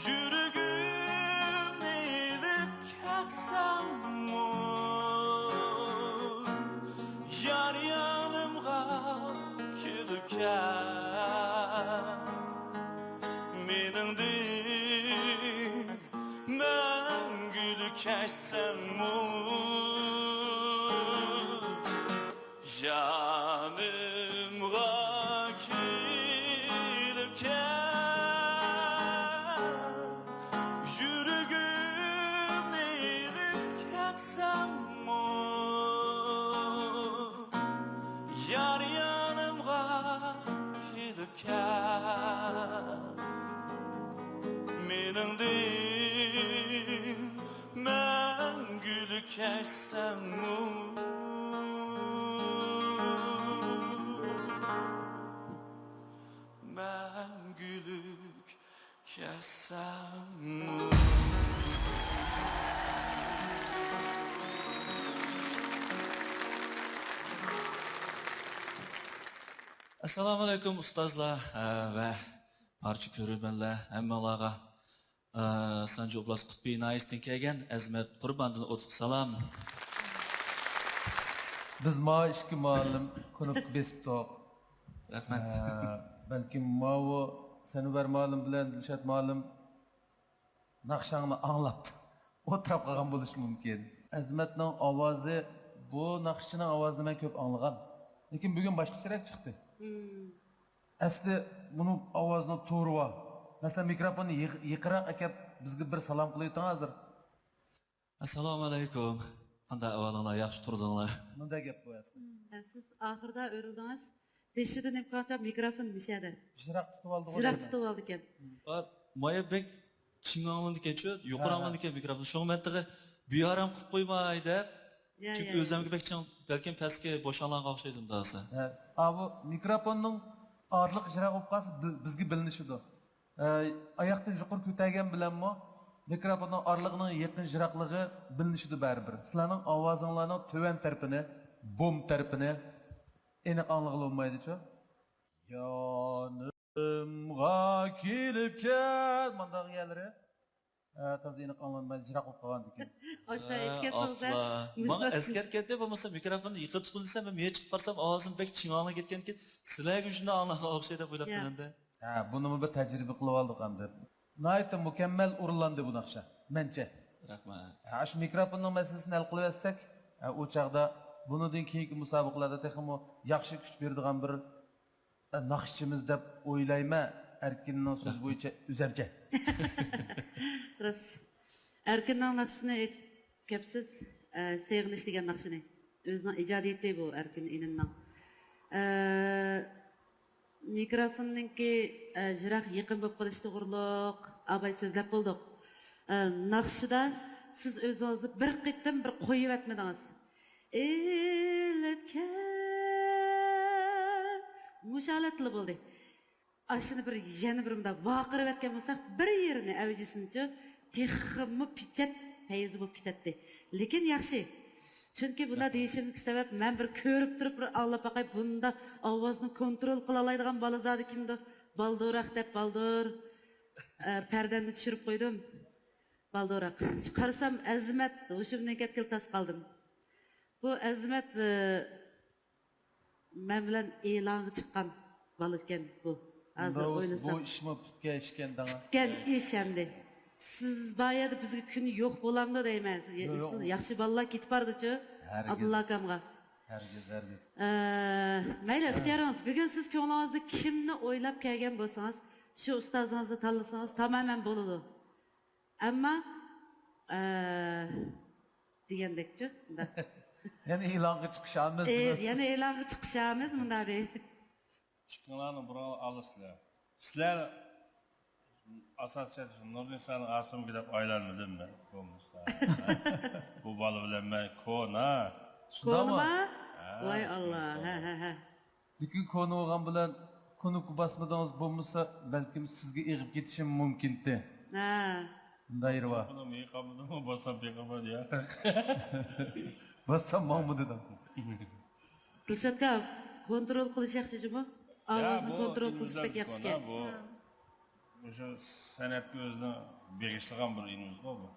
يۈرىكىمنى ئېلىپ كەتسەڭمۇ، يار يېنىمغا كېلىپ كەل. مېنىڭدىن مەڭگۈلۈك كەتسەڭمۇ، جانىمغا كېلىپ كەل، يۈرىكىمنى ئېلىپ كەتسەڭمۇ، يار يېنىمغا كېلىپ كەل. مېنىڭدىن مەڭگۈلۈك كەتسەڭمۇ، مەڭگۈلۈك كەتسەڭمۇ. ئەسسالامۇئەلەيكۇم ئۇستازلار، ئە، ۋە بارچە كۆرۈرمەنلەر، ھەممىڭلارغا، ئە، سانجى ئوبلاست قۇتبى ناھىيەسىدىن كەلگەن ئەزىمەت قۇرباندىن ئوتلۇق سالام. بىز ماۋۇ ئىككى مۇئەللىم كۇنۇپكا بېسىپتۇق. رەھمەت. ئە، بەلكىم ماۋۇ سەنۋەر مۇئەللىم بىلەن دىلشات مۇئەللىم ناخشاڭنى ئاڭلاپ ئولتۇرۇپ قالغان بولۇشى مۇمكىن. ئەزىمەتنىڭ ئاۋازى، بۇ ناخشىچىنىڭ ئاۋازىنى مەن كۆپ ئاڭلىغان. لېكىن بۈگۈن باشقىچىراق چىقتى. مم. ئەسلى بۇنىڭ ئاۋازىنىڭ تورى بار. مەسىلەن، مىكروفوننى يېق-، يېقىنراق ئەكەپ، بىزگە بىر سالام قىلىۋېتىڭ ھازىر. ئەسسالامۇئەلەيكۇم. قانداق ئەھۋالىڭلار؟ ياخشى تۇردۇڭلار؟ مۇنداق گەپ بۇ ئەسلى. مم، سىز ئاخىرىدا ئۆرۈلدىڭىز. بېشىدا نېمە قىلغانچە مىكروفون مۇشەدە. يىراق تۇتۇۋالدىغۇ يىراق دەيمەن. تۇتۇۋالدىكەن. مم. ئا، مايا بەك چىڭ ئاڭلىنىدىكەنچۇ، يۇقىرى ھە، ھە. ئاڭلىنىدىكەن مىكروفون. شۇڭا مەن تېخى بىئارام قىلىپ قويماي دەپ. يا، چۈنكى يا، يا. ئۆزۈمگە بەك چىڭ، بەلكىم پەسكە بوشاڭلانغان ئوخشايدۇ ئۇنداق بولسا. ھە، ئا، بۇ مىكروفوننىڭ ئارىلىقى يىراق بولۇپ قالسا، بىل-، بىزگە بىلىنىشىدۇ. ئە، ئاياقتىن يۇقىرى كۆتەرگەن بىلەنمۇ مىكروفوننىڭ ئارىلىقىنىڭ يېقىن يىراقلىقى بىلىنىشىدۇ بەرىبىر. سىلەرنىڭ ئاۋازىڭلارنىڭ تۆۋەن تەرىپىنى، بوم تەرىپىنى ئېنىق ئاڭلىغىلى بولمايدۇچۇ. يانىمغا كېلىپ كەل، مانداق يەرلىرى، ئە، تازا ئېنىق ئاڭلانمايدۇ، يىراق بولۇپ قالغاندىكىن. ئاشۇنداق ھە، ئېيتكەن ئاپلا. ماڭا ئەسكەرتكەندى، بولمىسا مىكروفوننى يېقىن تۇتقىن دېسەم، مەن مېيىپ چىقىپ قارىسام، ئاۋازىم بەك چىڭ ئاڭلىنىپ كەتكەنكىن، سىلەرگە شۇنداق ئاڭلانغان ئوخشايدۇ دەپ ئويلاپتىمەن-دە. ھە، بۇنىمۇ بىر تەجرىبە قىلىۋالدۇق ئەمدى. ناھايىتى مۇكەممەل ئورۇنلاندى بۇ ناخشا، مەنچە. رەھمەت. ھە، شۇ مىكروفوننىڭ مەسىلىسىنى ھەل قىلىۋەتسەك، ھە، ئۇ چاغدا بۇنىڭدىن كېيىنكى مۇسابىقىلەردە تېخىمۇ ياخشى كۈچ بېرىدىغان بىر، ھە، ناخشىچىمىز دەپ ئويلايمەن، ئەركىننىڭ سۆزى بويىچە ئۆزەمچە. راست. ئەركىننىڭ ناخشىسىنى ئېيتىپ كەپسىز، ئە، سېغىنىش دېگەن ناخشىنى. ئۆزىنىڭ ئىجادىيىتى بۇ ئەركىن ئىنىمنىڭ. ئە، مىكروفوننىڭكى، ئە، يىراق يېقىن بولۇپ قېلىشى توغرۇلۇق ئاباي سۆزلەپ بولدۇق. ئە، ناخشىدا سىز ئۆزىڭىزنى بىر قېتىم بىر قويۇۋەتمىدىڭىز. ئېلىپ كەل. مۇشۇ ھالەتتىلا بولدى. ئاشۇنى بىر، يەنە بىر مۇنداق ۋارقىرىۋەتكەن بولساق، بىر يېرىنى ئەۋجىسىنىچۇ، تېخىمۇ پىچەت پەيزى بولۇپ كېتەتتى. لېكىن ياخشى. چۈنكى بۇنداق دېيىشىمدىكى سەۋەب، مەن بىر كۆرۈپ تۇرۇپ، بىر ئاڭلاپ باقاي، بۇنداق ئاۋازنى كونترول قىلالايدىغان بالا زادى كىمدۇ؟ بالدۇراق دەپ، بالدۇر، ئە، پەردەمنى چۈشۈرۈپ قويدۇم. بالدۇراق. قارىسام، ئەزىمەت ھوشۇمدىن كەتكىلى تاس قالدىم. بۇ ئەزىمەت، ئە، مەن بىلەن ئېلانغا چىققان بالا ئىكەن بۇ. ھازىر ئويلىسام. بۇ ئىشمۇ پۈتكەن ئىش ئىكەن دەڭا. پۈتكەن ئىش ئەمدى. سىز بايەردە بىزگە كۈن يوق بولامدۇ دەيمەن. يا-، يوق، يوق. ياخشى بالىلار كېتىپ بارىدىچۇ. ھەرگىز. ئابدۇللا ئاكامغا. ھەرگىز، ھەرگىز. ئە، مەيلى، ھە. ئىختىيارىڭىز. بۈگۈن سىز كۆڭلىڭىزدە كىمنى ئويلاپ كەلگەن بولسىڭىز، شۇ ئۇستازىڭىزنى تاللىسىڭىز تامامەن بولىدۇ. ئەمما، ئە، دېگەندەكچۇ، مۇنداق. يەنە ئېلانغا چىقىشامىز ئى، دېمەپسىز. يەنە ئېلانغا چىقىشامىز، مۇنداق دەي. ئىككىڭلارنى بۇرۇن ئالىسىلەر. سىلەر ئاساسەن نۇرنىسانىڭ ئاسىمىكى دەپ ئايلانمىدىم مەن. بولمىسا. بۇ بالا بىلەن مەن كونا. شۇنداقمۇ؟ كونىما؟ ھە، ۋاي ئاللا، كونا. ھە، ھە، ھە. لېكىن كونا بولغان بىلەن كۇنۇپكا باسمىدىڭىز، بولمىسا بەلكىم سىزگە ئېغىپ كېتىشىم مۇمكىنتى. ھە. مۇنداق يېرى بار. بۇنى مېيىقامدىمۇ باسام بېقىمەن يا. باسسام ماڭما دېدىم. دىلشاتكا، كونترول قىلىش ياخشى جۇمۇ. يا، ئاۋازنى بۇ كونترول قىلىش بەك ياخشىكەن. بۇ، مۇشۇ سەنئەتكە ئۆزىنى بېغىشلىغان بىر ئىنىمىزغۇ بۇ.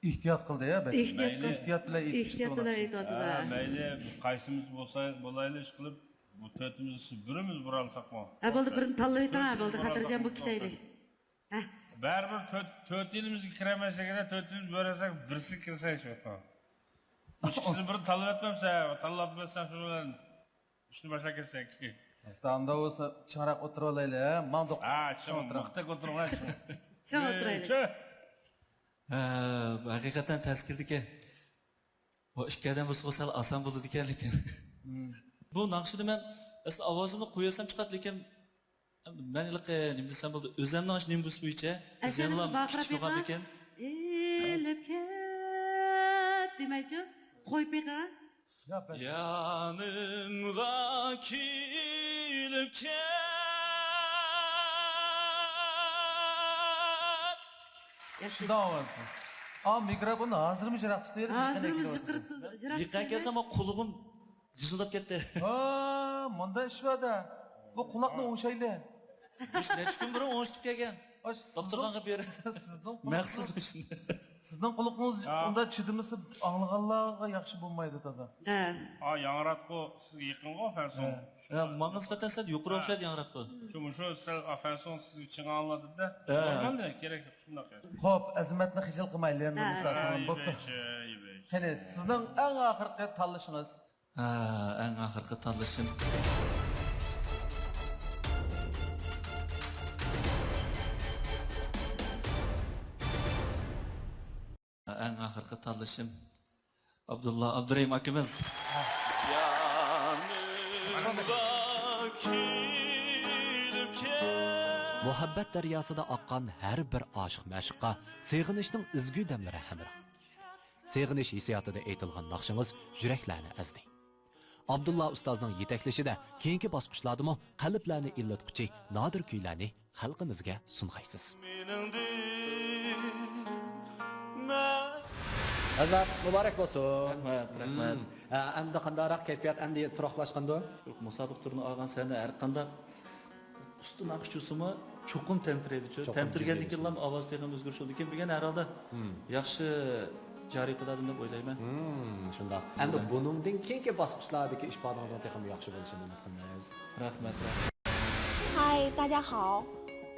ئېھتىيات قىلدى يا، بەك. ئېھتىيات قىل-، ئېھتىيات بىلەن ئېيتىشكە ئېھتىيات بىلەن توغرا. ئېيتىۋاتىدۇ، ھە، ھە. مەيلى قايسىمىز بولسا، بولايلى، ئىشقىلىپ، بۇ تۆتىمىز بىرىمىز بولالىساقمۇ. ھە، بولدى، بىرنى تاللىۋېتىڭ، ھە، بولدى، خاتىرجەم بولۇپ كېتەيلى. ھە. بەرىبىر تۆت، تۆتىيلىمىزگە كىرەلمەسەك، تۆتىمىز بۆلەلىسەك، بىرسىگە كىرسەك شۇ. ئىككىسىنى بىر تاللىۋەتمەمسەن، تاللاپ بەرسەڭ شۇ بىلەن. ئىشنى باشلاپ كەتسەك. ئۇندا بولسا چىڭراق ئولتۇرۇۋالايلى، ھە؟ ماڭدۇق. ھە، چىڭ، چىڭ ئولتۇرۇڭ. مىختەك ئولتۇرۇڭلار، چىڭ. چىڭ ئولتۇرايلى. چىڭ. ھە، ھەقىقەتەن تەس كېلىدىكەن. بۇ ئىككى ئادەم بولسا سەل ئاسان بولىدىكەن، لېكىن. مم. بۇ ناخشىنى مەن ئەسلى ئاۋازىمنى قويۇۋەتسەم چىقاتتى، لېكىن مەن ھېلىقى نېمە دېسەم بولىدۇ، ئۆزەمنىڭ ئاشۇ نېمە بولسا بويىچە، بىز يەنىلا كىچىك بولغاندىكىن. ئېلىپ كەت دېمەيچۇ، قويۇپ بېقىڭ. يانىمغا كېلىپ كەل. ياخشى. شۇنداق ئاۋاز. ئا، مىكروفوننى ھازىرمۇ يىراق تۇتۇۋېرىپ، ھازىرمۇ يىراق يىقىرىپ تۇتۇۋېرىپ. يىقىرىپ كەلسەم، قولۇم غىژىلداپ كەتتى. ھا، مۇنداق ئىش بار-دە. بۇ قۇلاقنى ئوڭشايلى. مۇشۇ نەچچە كۈن بۇرۇن ئوڭشىتىپ كەلگەن. ئاش، سىزنىڭ، دوختۇرخانىغا بېرىپ، سىزنىڭ قۇلىقىڭىز، مەخسۇس مۇشۇنى. سىزنىڭ قۇلىقىڭىز ھا. ئۇنداق چىدىمىسا، ئاڭلىغانلارغا ياخشى بولمايدۇ تازا. ھە. ھا، ياڭراتقۇ سىزگە يېقىنغۇ، فەنسۇڭ. ھە. ھە، ماڭا نىسبەتەن سەل يۇقىرى ھە. ئوخشايدۇ ياڭراتقۇ. شۇ، مۇشۇ سەل، ئا، فەنسۇڭ سىزگە چىڭ ئاڭلىنىدۇ-دە. ھە. نورمال، كېرەك شۇنداق. خوپ، ئەزىمەتنى خىجىل قىلمايلى، ھە. مۇسا سالام بوپتۇ. يېمەي، يېمەي. قېنى، سىزنىڭ ئەڭ ئاخىرقى تاللىشىڭىز؟ ھە، ئەڭ ئاخىرقى تاللىشىم. ئەڭ ئاخىرقى تاللىشىم ئابدۇللا ئابدۇرېھىم ئاكىمىز. يانىمغا كېلىپ كەل. مۇھەببەت دەرياسىدا ئاققان ھەر بىر ئاشىق مەشۇققا سېغىنىشنىڭ ئىزگۈ دەملىرى ھەمراھ. سېغىنىش ھېسسىياتىدا ئېيتىلغان ناخشىڭىز يۈرەكلەرنى ئەزدى. ئابدۇللا ئۇستازنىڭ يېتەكلىشىدە كېيىنكى باسقۇچلاردىمۇ قەلبلەرنى ئىللىتقۇچى نادىر كۈيلەرنى خەلقىمىزگە سۇنغايسىز. ھەزرەت، مۇبارەك بولسۇن. رەھمەت، رەھمەت. ھە، ئەمدى قانداقراق كەيپىيات؟ ئەمدى تۇراقلاشقاندۇ؟ يوق، مۇسابىقە تۈرىنى ئالغان سەھنە ھەر قانداق ئۇستا ناخشىچىسىمۇ چوقۇم تەمتىرەيدۇ. چوقۇم تەمتىرىگەندىن كېيىنلا ئاۋاز تېخىمۇ ئۆزگىرىش بولىدۇ. لېكىن بۈگۈن ھەر ھالدا ياخشى جارى قىلدىم دەپ ئويلايمەن. شۇنداق. ئەمدى بۇنىڭدىن كېيىنكى باسقۇچلاردىكى ئىپادىڭىزنىڭ تېخىمۇ ياخشى بولۇشىنى ئۈمىد قىلىمىز. رەھمەت، رەھمەت. 嗨，大家好，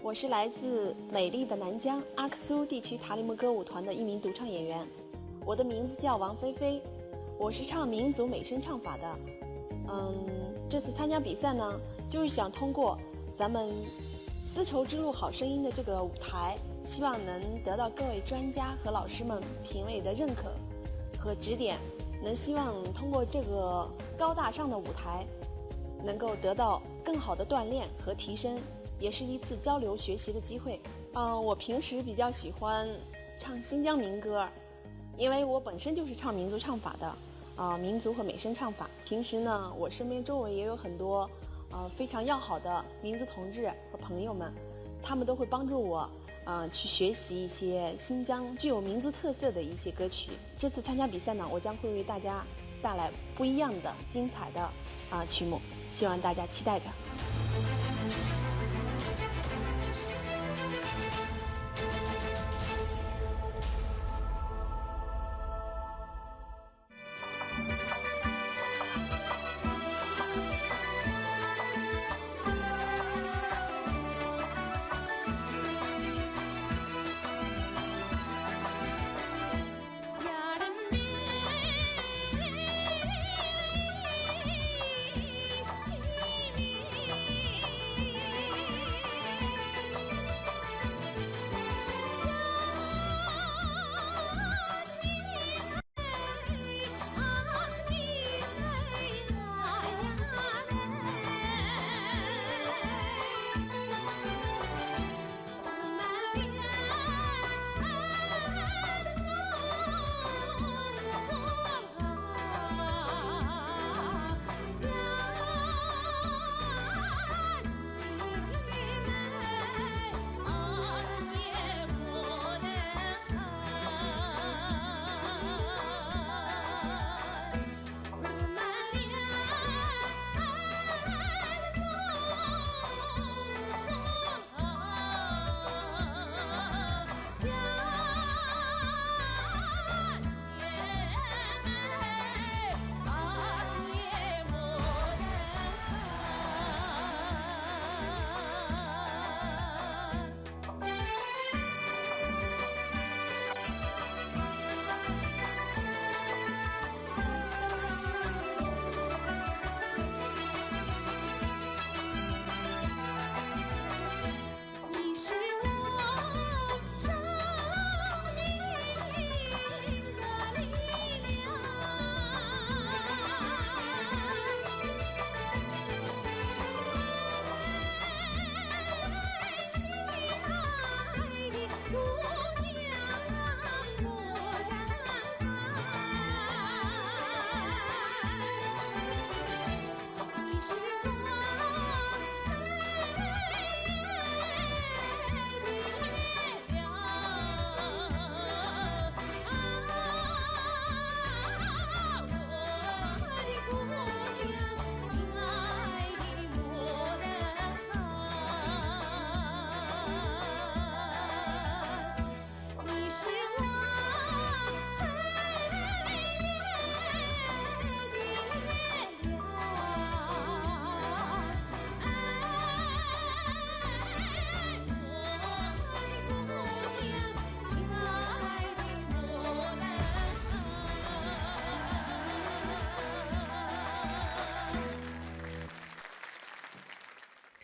我是来自美丽的南疆阿克苏地区塔里木歌舞团的一名独唱演员。 我的名字叫王菲菲，我是唱民族美声唱法的。嗯，这次参加比赛呢，就是想通过咱们丝绸之路好声音的这个舞台，希望能得到各位专家和老师们评委的认可和指点，能希望通过这个高大上的舞台，能够得到更好的锻炼和提升，也是一次交流学习的机会。嗯，我平时比较喜欢唱新疆民歌， 因为我本身就是唱民族唱法的，啊，民族和美声唱法。平时呢，我身边周围也有很多，呃，非常要好的民族同志和朋友们，他们都会帮助我，呃，去学习一些新疆具有民族特色的一些歌曲。这次参加比赛呢，我将会为大家带来不一样的、精彩的，啊，曲目，希望大家期待着。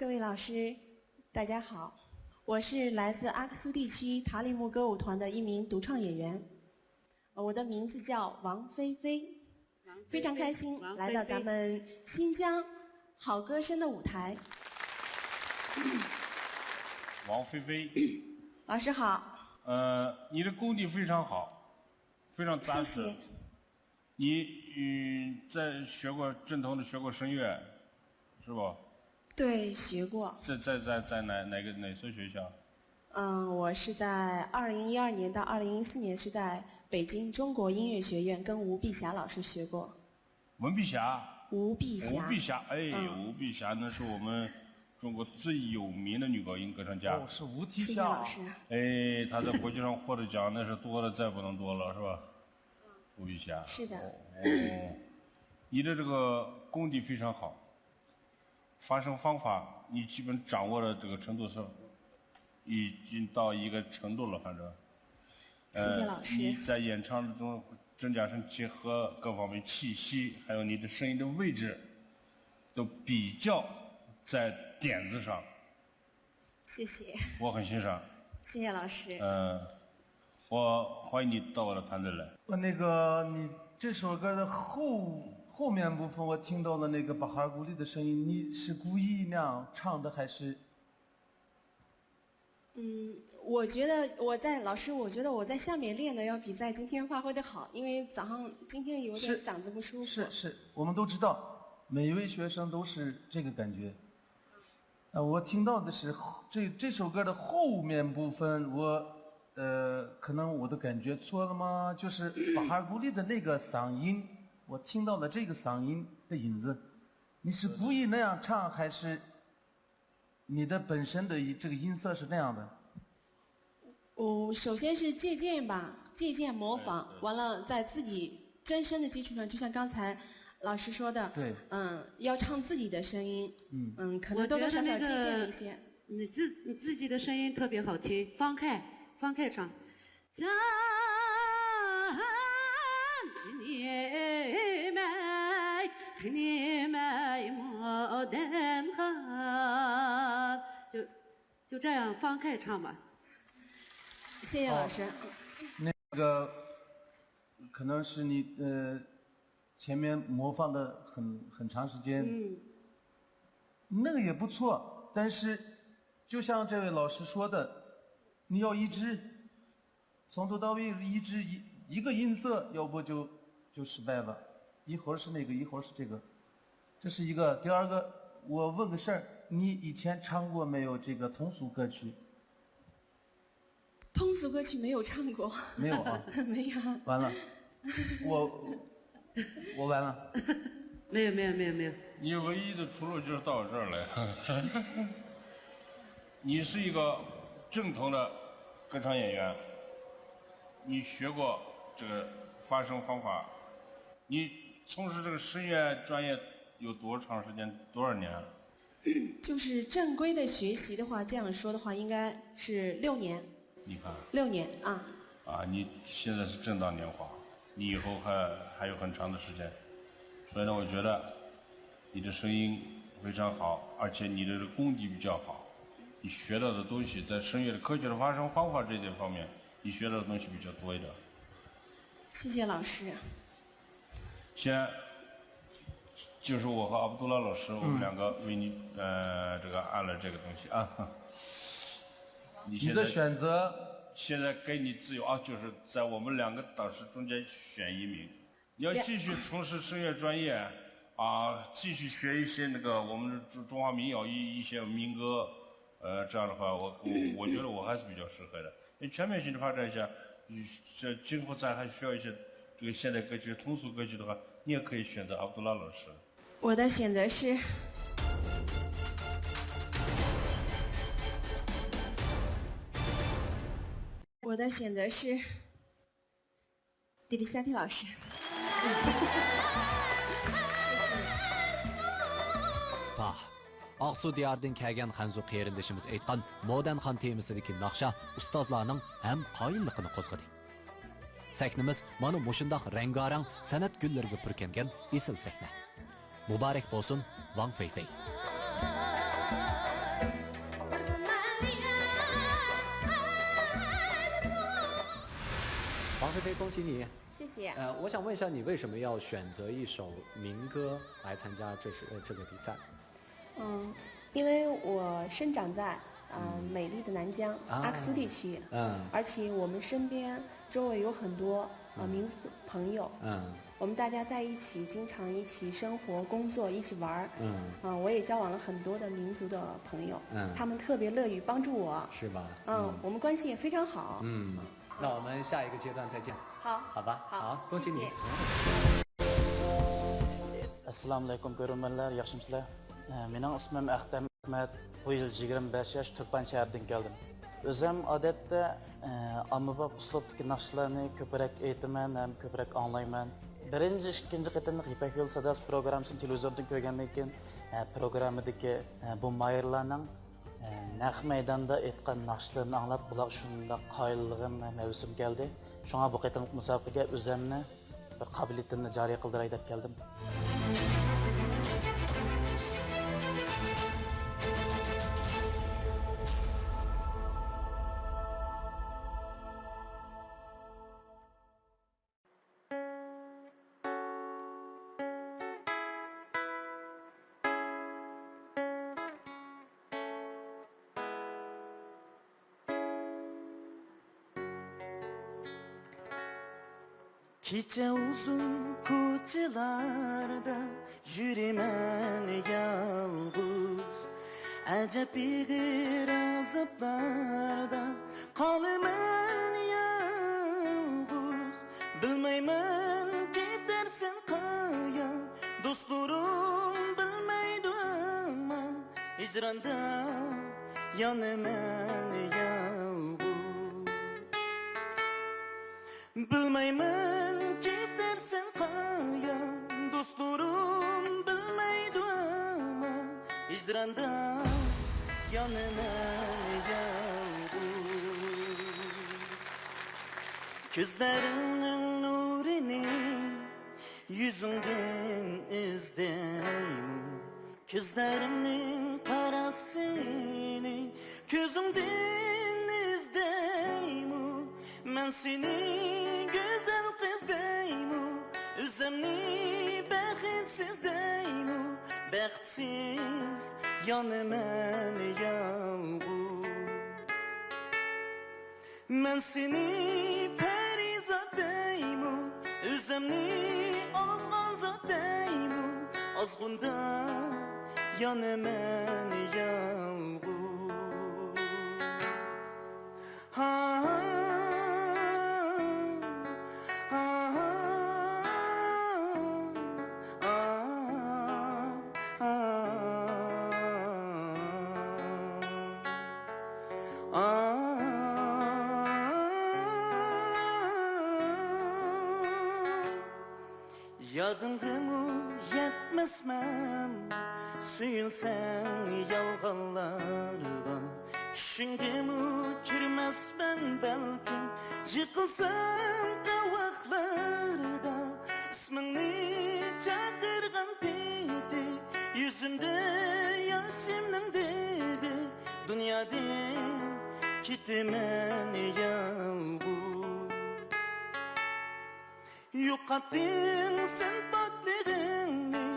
各位老师，大家好，我是来自阿克苏地区塔里木歌舞团的一名独唱演员，呃我的名字叫王菲菲，非常开心来到咱们新疆好歌声的舞台。王菲菲，老师好，呃，你的功底非常好，非常扎实。谢谢。你嗯，在学过正统的学过声乐，是吧？对，学过。在在在在哪哪个哪所学校？嗯，我是在二零一二年到二零一四年是在北京中国音乐学院跟吴碧霞老师学过。文碧霞。吴碧霞。吴碧霞，哎，嗯吴碧霞那是我们中国最有名的女高音歌唱家。哦，是无题谢谢老师。哎，她在国际上获得奖那是多的再不能多了，是吧？吴碧霞。是的。哦，你的这个功底非常好，发声方法你基本掌握的这个程度是已经到一个程度了，反正。谢谢老师。你在演唱中真假声结合各方面气息，还有你的声音的位置，都比较在点子上。谢谢。我很欣赏。谢谢老师。嗯，我欢迎你到我的团队来。我那个你这首歌的后后面部分，我听到了那个巴哈古里的声音，你是故意那样唱的还是？嗯，我觉得我在老师，我觉得我在下面练的要比在今天发挥的好，因为早上今天有点嗓子不舒服。是是，我们都知道，每一位学生都是这个感觉。呃，我听到的是这这首歌的后面部分，我呃，可能我的感觉错了吗？就是巴哈古里的那个嗓音，我听到了这个嗓音的影子。你是故意那样唱，还是你的本身的这个音色是那样的？哦，首先是借鉴吧，借鉴模仿，完了在自己真声的基础上，就像刚才老师说的，对，嗯，要唱自己的声音，嗯嗯，可能多多少少借鉴了一些。你自你自己的声音特别好听，放开放开唱。 就就这样放开唱吧。谢谢老师。那个可能是你呃前面模仿的很很长时间，嗯，那个也不错，但是就像这位老师说的，你要一直从头到尾一直一一个音色，要不就就失败了，一会儿是那个，一会儿是这个，这是一个。第二个，我问个事儿，你以前唱过没有这个通俗歌曲？通俗歌曲没有唱过。没有啊。没有。完了，我我完了。没有没有没有没有。你唯一的出路就是到我这儿来。你是一个正统的歌唱演员，你学过这个发声方法，你从事这个声乐专业有多长时间？多少年？就是正规的学习的话，这样说的话，应该是六年。你看。六年啊。啊，你现在是正当年华，你以后还还有很长的时间，所以呢，我觉得你的声音非常好，而且你的功底比较好，你学到的东西在声乐的科学的发声方法这点方面，你学到的东西比较多一点。谢谢老师。现在就是我和阿卜杜拉老师，我们两个为你呃这个按了这个东西啊。你你现在的选择现在给你自由啊，就是在我们两个导师中间选一名。你要继续从事声乐专业啊，继续学一些那个我们中中华民谣一一些民歌，呃，这样的话，我我我觉得我还是比较适合的。你全面性的发展一下，你这今后咱还需要一些这个现代歌曲、通俗歌曲的话，你也可以选择阿卜杜拉老师。我的选择是，我的选择是。 迪丽夏提老师。 پاھ، ئاقسۇ دىيارىدىن كەلگەن خەنزۇ قېرىندىشىمىز ئېيتقان مودېرن خان تېمىسىدىكى ناخشا ئۇستازلارنىڭ ھەم قايىللىقىنى قوزغىدى. سەھنىمىز مانا مۇشۇنداق رەڭگارەڭ سەنئەت گۈللىرىگە پۈركەنگەن ئېسىل سەھنە. مۇبارەك بولسۇن، ۋاڭ فېيفېي! 菲菲，恭喜你！谢谢。呃，我想问一下，你为什么要选择一首民歌来参加这是呃这个比赛？嗯，因为我生长在呃嗯美丽的南疆阿克苏地区，嗯而且我们身边周围有很多呃民族朋友，嗯我们大家在一起，经常一起生活、工作，一起玩儿。嗯啊，我也交往了很多的民族的朋友，嗯他们特别乐于帮助我。是吧？嗯，我们关系也非常好。嗯，那我们下一个阶段再见。好，好吧，好，好，恭喜你。谢谢。ئەسسالامۇئەلەيكۇم كۆرۈرمەنلەر، ياخشىمۇسىلەر؟ ئە، مېنىڭ ئىسمىم ئەختەم ئەخمەت، بۇ يىل يىگىرمە بەش ياش، تۇرپان شەھىرىدىن كەلدىم. ئۆزۈم ئادەتتە، ئە، ئاممىباب ئۇسلۇبتىكى ناخشىلارنى كۆپرەك ئېيتىمەن ھەم كۆپرەك ئاڭلايمەن. بىرىنچى، ئىككىنچى قېتىملىق يىپەك يولى ساداسى پروگراممىسىنى تېلېۋىزوردىن كۆرگەندىن كېيىن، ئە، پروگراممىدىكى، ئە، بۇ ماھىرلارنىڭ، ئە، نەق مەيداندا ئېيتقان ناخشىلىرىنى ئاڭلاپ، بۇلارغا شۇنداق قايىل بولغان ھەم ھەۋىسىم كەلدى. شۇڭا بۇ قېتىملىق مۇسابىقىگە ئۆزۈمنى بىر قابىلىيىتىمنى جارى قىلدۇراي دەپ كەلدىم. كېچە ئۇزۇن كوچىلاردا يۈرىمەن يالغۇز، ئەجەب ئېغىر ئازابلاردا قالىمەن يالغۇز. بىلمەيمەن كېتەرسەن قايان، دوستلىرىم بىلمەيدۇ ئامان، ھىجراندا يانىمەن يالغۇز. بىلمەيمەن كېتەرسەن قايان، دوستلىرىم بىلمەيدۇ ئامان، ھىجراندا يانىمەن يالغۇز. كۆزلىرىڭنىڭ نۇرىنى يۈزۈڭدىن ئىزدەيمۇ؟ كۆزلىرىمنىڭ قاراسىنى كۆزۈڭدىن ئىزدەيمۇ؟ مەن سېنى گۈزەل قىز دەيمۇ؟ ئۆزۈمنى بەختسىز دەيمۇ؟ بەختسىز يانىمەن يالغۇز. مەن سېنى پەرىزات دەيمۇ؟ ئۆزۈمنى ئازغان زات دەيمۇ؟ ئازغۇندا يانىمەن يالغۇز. ھا، ھا، ھا، ھا. يادىڭغىمۇ يەتمەسمەن سۆيۈلسەڭ يالغانلارغا، چۈشۈڭگىمۇ كىرمەسمەن بەلكىم يىقىلساڭ قاۋاقلاردا. ئىسمىڭنى چاقىرغان پېتى يۈزۈمدە ياشىمنىڭ دېغى، دۇنيادىن كېتىمەن يالغۇز. يوقاتتىڭ سەن پاكلىقىڭنى،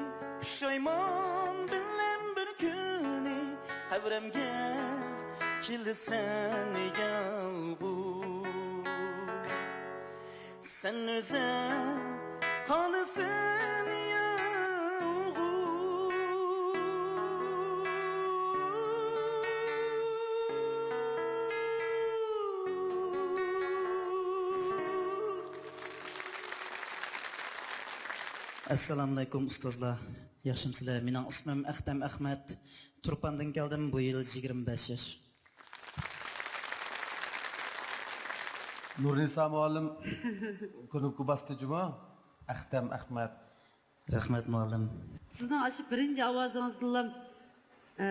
پۇشايمان بىلەن بىر كۈنى قەبرەمگە كېلىسەن يالغۇز. سەن ئۆزۈڭ قالىسەن يالغۇز. ئەسسالامۇئەلەيكۇم ئۇستازلار، ياخشىمۇسىلەر؟ مېنىڭ ئىسمىم ئەختەم ئەخمەت، تۇرپاندىن كەلدىم، بۇ يىل يىگىرمە بەش ياش. نۇرنىسا مۇئەللىم كۇنۇپكا باستى جۇمۇ. ئەختەم ئەخمەت. رەھمەت مۇئەللىم. سىزنىڭ ئاشۇ بىرىنچى ئاۋازىڭىزدىنلا، ئە،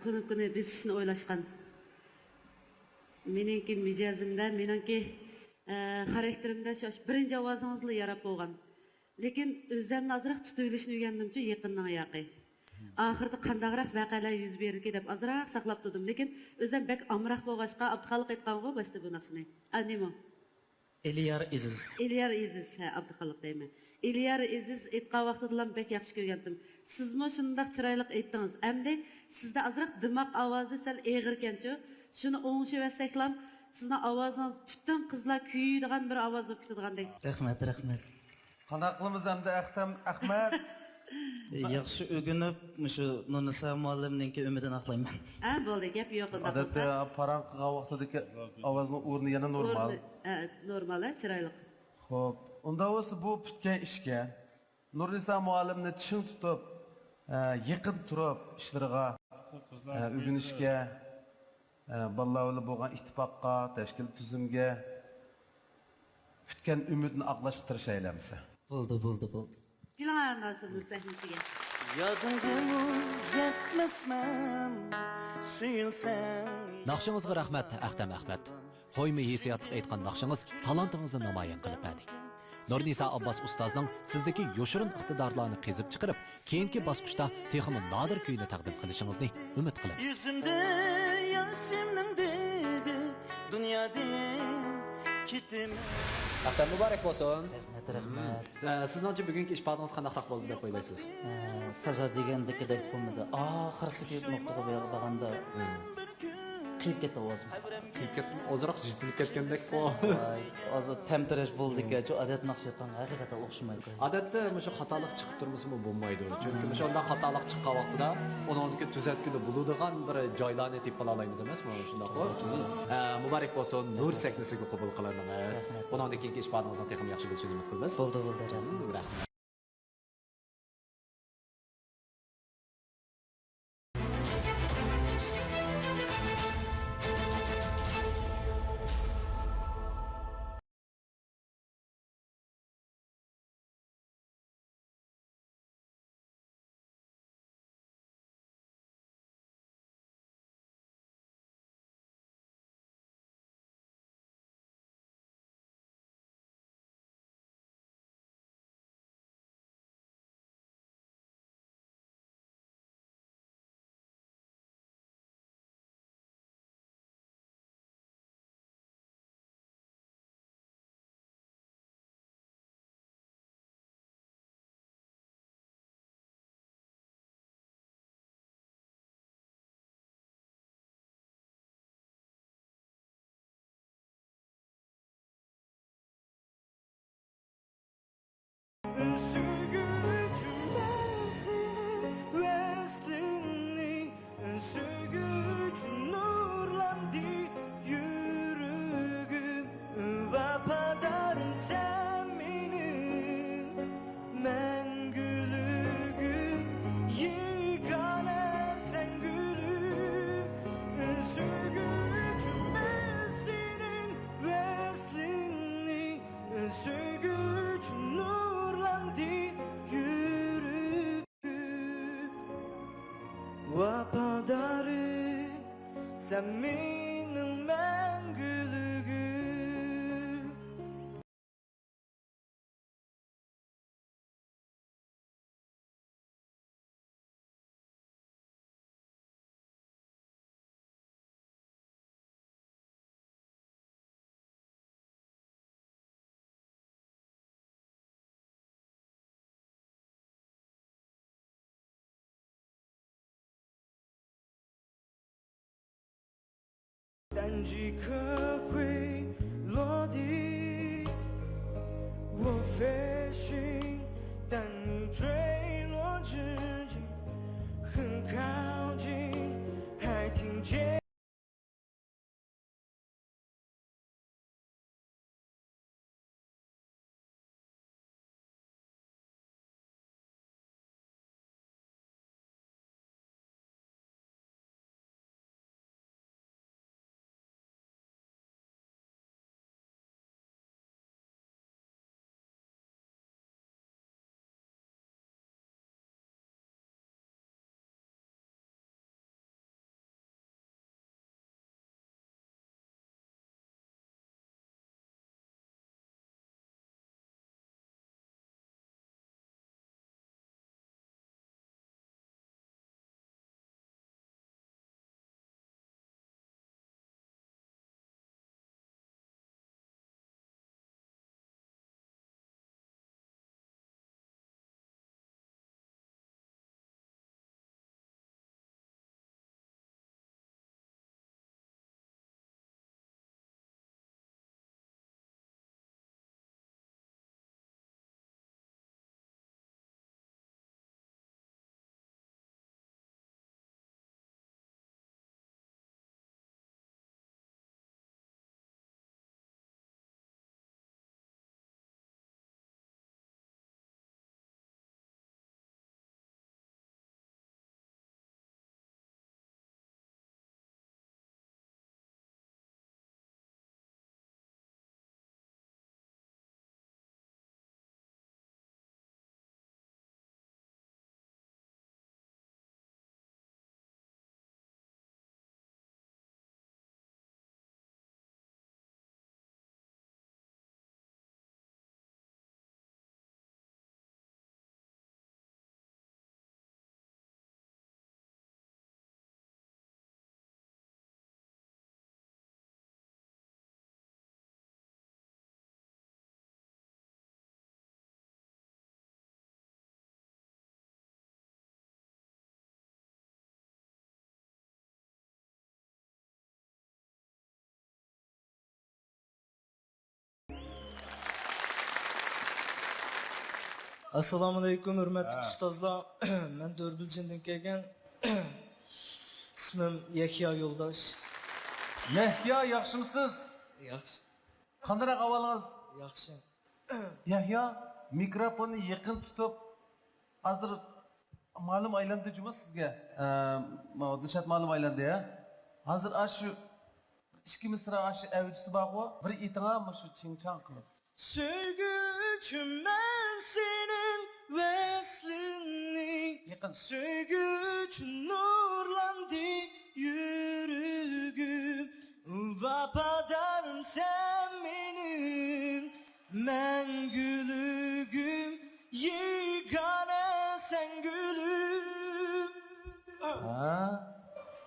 كۇنۇپكىنى بېسىشنى ئويلاشقان. مېنىڭكى مىجەزىمدە، مېنىڭكى، ئە، خاراكتېرىمدە شۇ، شۇ بىرىنچى ئاۋازىڭىزلا ياراپ بولغان. لېكىن ئۆزۈمنى ئازراق تۇتۇۋېلىشنى ئۆگەندىمچۇ يېقىننىڭ ياقى. ئاخىرىدا قانداقراق ۋەقەلەر يۈز بېرىدىكى دەپ ئازراق ساقلاپ تۇردۇم. لېكىن ئۆزۈم بەك ئامراق بولغاچقا، ئابدۇخالىق ئېيتقانغۇ باشتا بۇ ناخشىنى. ئا، نېمە؟ ئېلىيار ئېزىز. ئېلىيار ئېزىز، ھە، ئابدۇخالىق دەيمەن. ئېلىيار ئېزىز ئېيتقان ۋاقتىدىلا بەك ياخشى كۆرگەنتىم. سىزمۇ شۇنداق چىرايلىق ئېيتتىڭىز. ئەمدى سىزدە ئازراق دىماق ئاۋازى سەل ئېغىركەنچۇ؟ شۇنى ئوڭشىۋەتسەكلا، سىزنىڭ ئاۋازىڭىز پۈتۈن قىزلار كۆيىدىغان بىر ئاۋاز بولۇپ كېتىدىغاندەك. رەھمەت، رەھمەت. قانداق قىلىمىز ئەمدى ئەختەم ئەخمەت؟ ياخشى ئۆگىنىپ، مۇشۇ نۇرنىسا مۇئەللىمنىڭكى ئۈمىدىنى ئاقلايمەن. ھە، بولدى، گەپ يوق ئۇنداق ئادەتتە بولسا. پاراڭ قىلغان ۋاقتىدىكى ئاۋازنىڭ ئورنى يەنە نورمال. ئورنى، ھە، نورمال، ھە، چىرايلىق. خوپ، ئۇنداق بولسا بۇ پۈتكەن ئىشكە نۇرنىسا مۇئەللىمنى چىڭ تۇتۇپ، ھە، يېقىن تۇرۇپ ئىشلىرىغا، ھە، ئۆگىنىشكە، ھە، بالىلار بىلەن بولغان ئىتتىپاققا، تەشكىل تۈزۈمگە، كۈتكەن ئۈمىدنى ئاقلاشقا تىرىشايلى ئەمىسە. بولدى، بولدى، بولدى. كېلىڭ، ئاياللار، سىزنىڭ سەھنىسىگە. يادىڭغىمۇ يەتمەسمەن، سۆيۈلسەڭ. ناخشىڭىزغا رەھمەت، ئەختەم ئەخمەت. قويما ھېسسىياتلىق ئېيتقان ناخشىڭىز تالانتىڭىزنى نامايان قىلىپ بەردى. نۇرنىسا ئابباس ئۇستازنىڭ سىزدىكى يوشۇرۇن ئىقتىدارلارنى قېزىپ چىقىرىپ، كېيىنكى باسقۇچتا تېخىمۇ نادىر كۈينى تەقدىم قىلىشىڭىزنى ئۈمىد قىلىمىز. يۈزۈمدە ياش شەبنەم دېدى، دۇنيادىن كېتىمەن. ئەختەم مۇبارەك بولسۇن. رەھمەت، رەھمەت. ئە، سىزنىڭچە بۈگۈنكى ئىپادىڭىز قانداقراق بولدى دەپ ئويلايسىز؟ ئە، تازا دېگەندىكىدەك بولمىدى. ئاخىرسىدىكى نۇقتىغا بارغاندا قىيىپ كەتتى ئاۋازىم. قىيىپ كەتتىمۇ؟ ئازراق يېتىلىپ كەتكەندەك. ۋاي، ھازىر تەمتىرەش بولدىكەن، شۇ ئادەتتە ناخشا ئېيتقانغا ھەقىقەتەن ئوخشىمايدۇ. ئادەتتە مۇشۇ خاتالىق چىقىپ تۇرمىسىمۇ بولمايدۇ. چۈنكى مۇشۇنداق خاتالىق چىققان ۋاقتىدا ئۇنىڭدىكى تۈزەتكىلى بولىدىغان بىر جايلارنى تېپىپ قالالايمىز ئەمەسمۇ؟ شۇنداققۇ؟ ھە، مۇبارەك بولسۇن، نۇر سەھنىسىگە قوبۇل قىلىنىڭىز. رەھمەت. ئۇنىڭدىن كېيىنكى ئىپادىڭىزنىڭ تېخىمۇ ياخشى بولۇشىنى ئۈمىد قىلىمىز. بولدى، بولدى، رەھمەت. رەھمەت. سۆيگۈچىم، مەن سېنىڭ ۋەسلىڭنى، سۆيگۈچىم، نۇرلاندى يۈرىكىم. ۋاپادارىم سەن مېنىڭ مەڭگۈلۈكۈم، يېگانە سەن گۈلۈم، سۆيگۈچىم، مەن سېنىڭ ۋەسلىڭنى، سۆيگۈچىم، نۇرلاندى يۈرىكىم. ۋاپادارىم سەن مېنىڭ مەڭگۈلۈكۈم. ئەسسالامۇئەلەيكۇم، ھۆرمەتلىك ئۇستازلار. مەن دۆربىلجىندىن كەلگەن. ئىسمىم يەھيا يولداش. يەھيا، ياخشىمۇسىز؟ ياخشى. قانداق ئەھۋالىڭىز؟ ياخشى. يەھيا، مىكروفوننى يېقىن تۇتۇپ، ھازىر مالۇم ئايلاندى جۇمۇ سىزگە. ئە، ما-، دىلشات مالۇم ئايلاندى، ھە؟ ھازىر ئاشۇ ئىككى مىسرا ئاشۇ ئەۋجىسى بارغۇ، بىر ئېيتىڭا مۇشۇ چىڭچاڭ قىلىپ. سۆيگۈچىم، مەن سېنىڭ ۋەسلىڭنى. يېقىن. سۆيگۈچىم، نۇرلاندى يۈرىكىم. ۋاپادارىم سەن مېنىڭ مەڭگۈلۈكۈم، يېگانە سەن گۈلۈم. ھە؟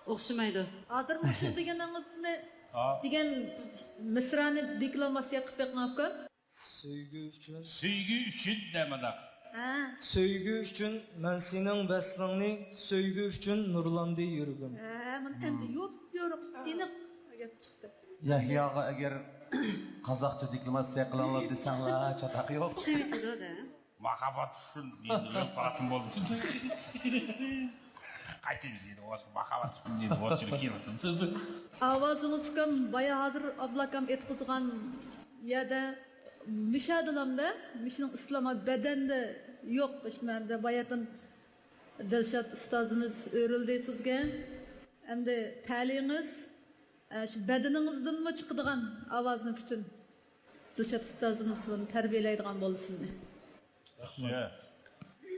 ئوخشىمايدۇ. ھازىر مۇشۇ دېگىنىڭىزنى، ھا. دېگەن مىسرانى دېكلاماتسىيە قىلىپ بېقىڭ، ئۇكام. سۆيگۈ ئۈچۈن. سۆيگۈ ئۈچۈن دەمىدۇ. ھە. سۆيگۈ ئۈچۈن مەن سېنىڭ ۋەسلىڭنى، سۆيگۈ ئۈچۈن نۇرلاندى يۈرىكىم. ھە، مانا ئەمدى يوپيورۇق، ئېنىق گەپ چىقتى. يەھياغا ئەگەر قازاقچە دېكلاماتسىيە قىلىڭلار دېسەڭلار، چاتاق يوق. چىۋىتىدۇ-دە. ماھاببات ئۈچۈن مېنى ئۆلۈپ قالاتتىم بولدى. قايتىمىز يەنە ئوش-، ماھاببات ئۈچۈن مېنى ئوشۇرۇپ كېلىۋاتىمىز. ئاۋازىڭىز ئۇكام، بايا ھازىر ئابلاكام ئېيتقۇزغان يەردە مۇشادىلامدا، مۇشۇنىڭ ئىسلامى بەدەندە يوق، ئىشتىمەندە باياتىن دىلشات ئۇستازىمىز ئۆرۈلدى سىزگە. ئەمدى تەلىيىڭىز، ئە، شۇ بەدىنىڭىزدىنمۇ چىقىدىغان ئاۋازنى پۈتۈن دىلشات ئۇستازىمىز تەربىيەلەيدىغان بولدى سىزنى. ياخشى.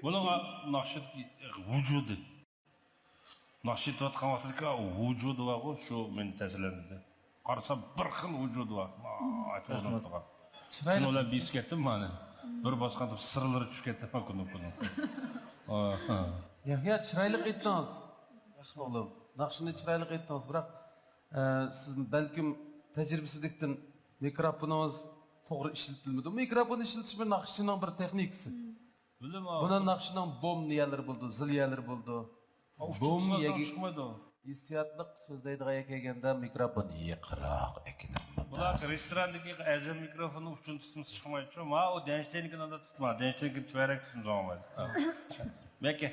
بۇنىڭغا ناخشىدىكى ۋۇجۇدى. ناخشا ئېيتىۋاتقان ۋاقتىدىكى ۋۇجۇدى بارغۇ، شۇ مېنى تەسىرلەندۈردى. قارىسام، بىر خىل ۋۇجۇدى بار. ئاچ، ئويناپ تۇرغان. شۇنىڭ بىلەن بېسىپ كەتتىم مانا. بىر باسقاندا سىرلىرى چۈشۈپ كەتتى، كۇنۇپ، كۇنۇپ. ئاھا. يەھيا، چىرايلىق ئېيتتىڭىز. ئوغلۇم، ناخشىنى چىرايلىق ئېيتتىڭىز، بىراق، ئە، سىز بەلكىم تەجرىبىسىزلىكتىن مىكروفونىڭىز توغرا ئىشلىتىلمىدى. مىكروفون ئىشلىتىش بىر ناخشىچىنىڭ بىر تېخنىكىسى. بۇنىڭ ناخشىنىڭ بوم يەرلىرى بولىدۇ، زىل يەرلىرى بولىدۇ. بوم يەگە-، ھېسسىياتلىق سۆزلەيدىغان يەرگە كەلگەندە مىكروفون يېقىنراق ئەكېلىڭ. بۇلار رېستوراندىكى ئەرزان مىكروفوننىڭ ئۇچىنى تۇتمىسا چىقمايدۇ. ما ئۇ دەنچتەينىڭكىنى ئاندا تۇتما، دەنچتەينىڭكىنى تۈۋەرەك تۇتمىسا بولمايدۇ. مەكە.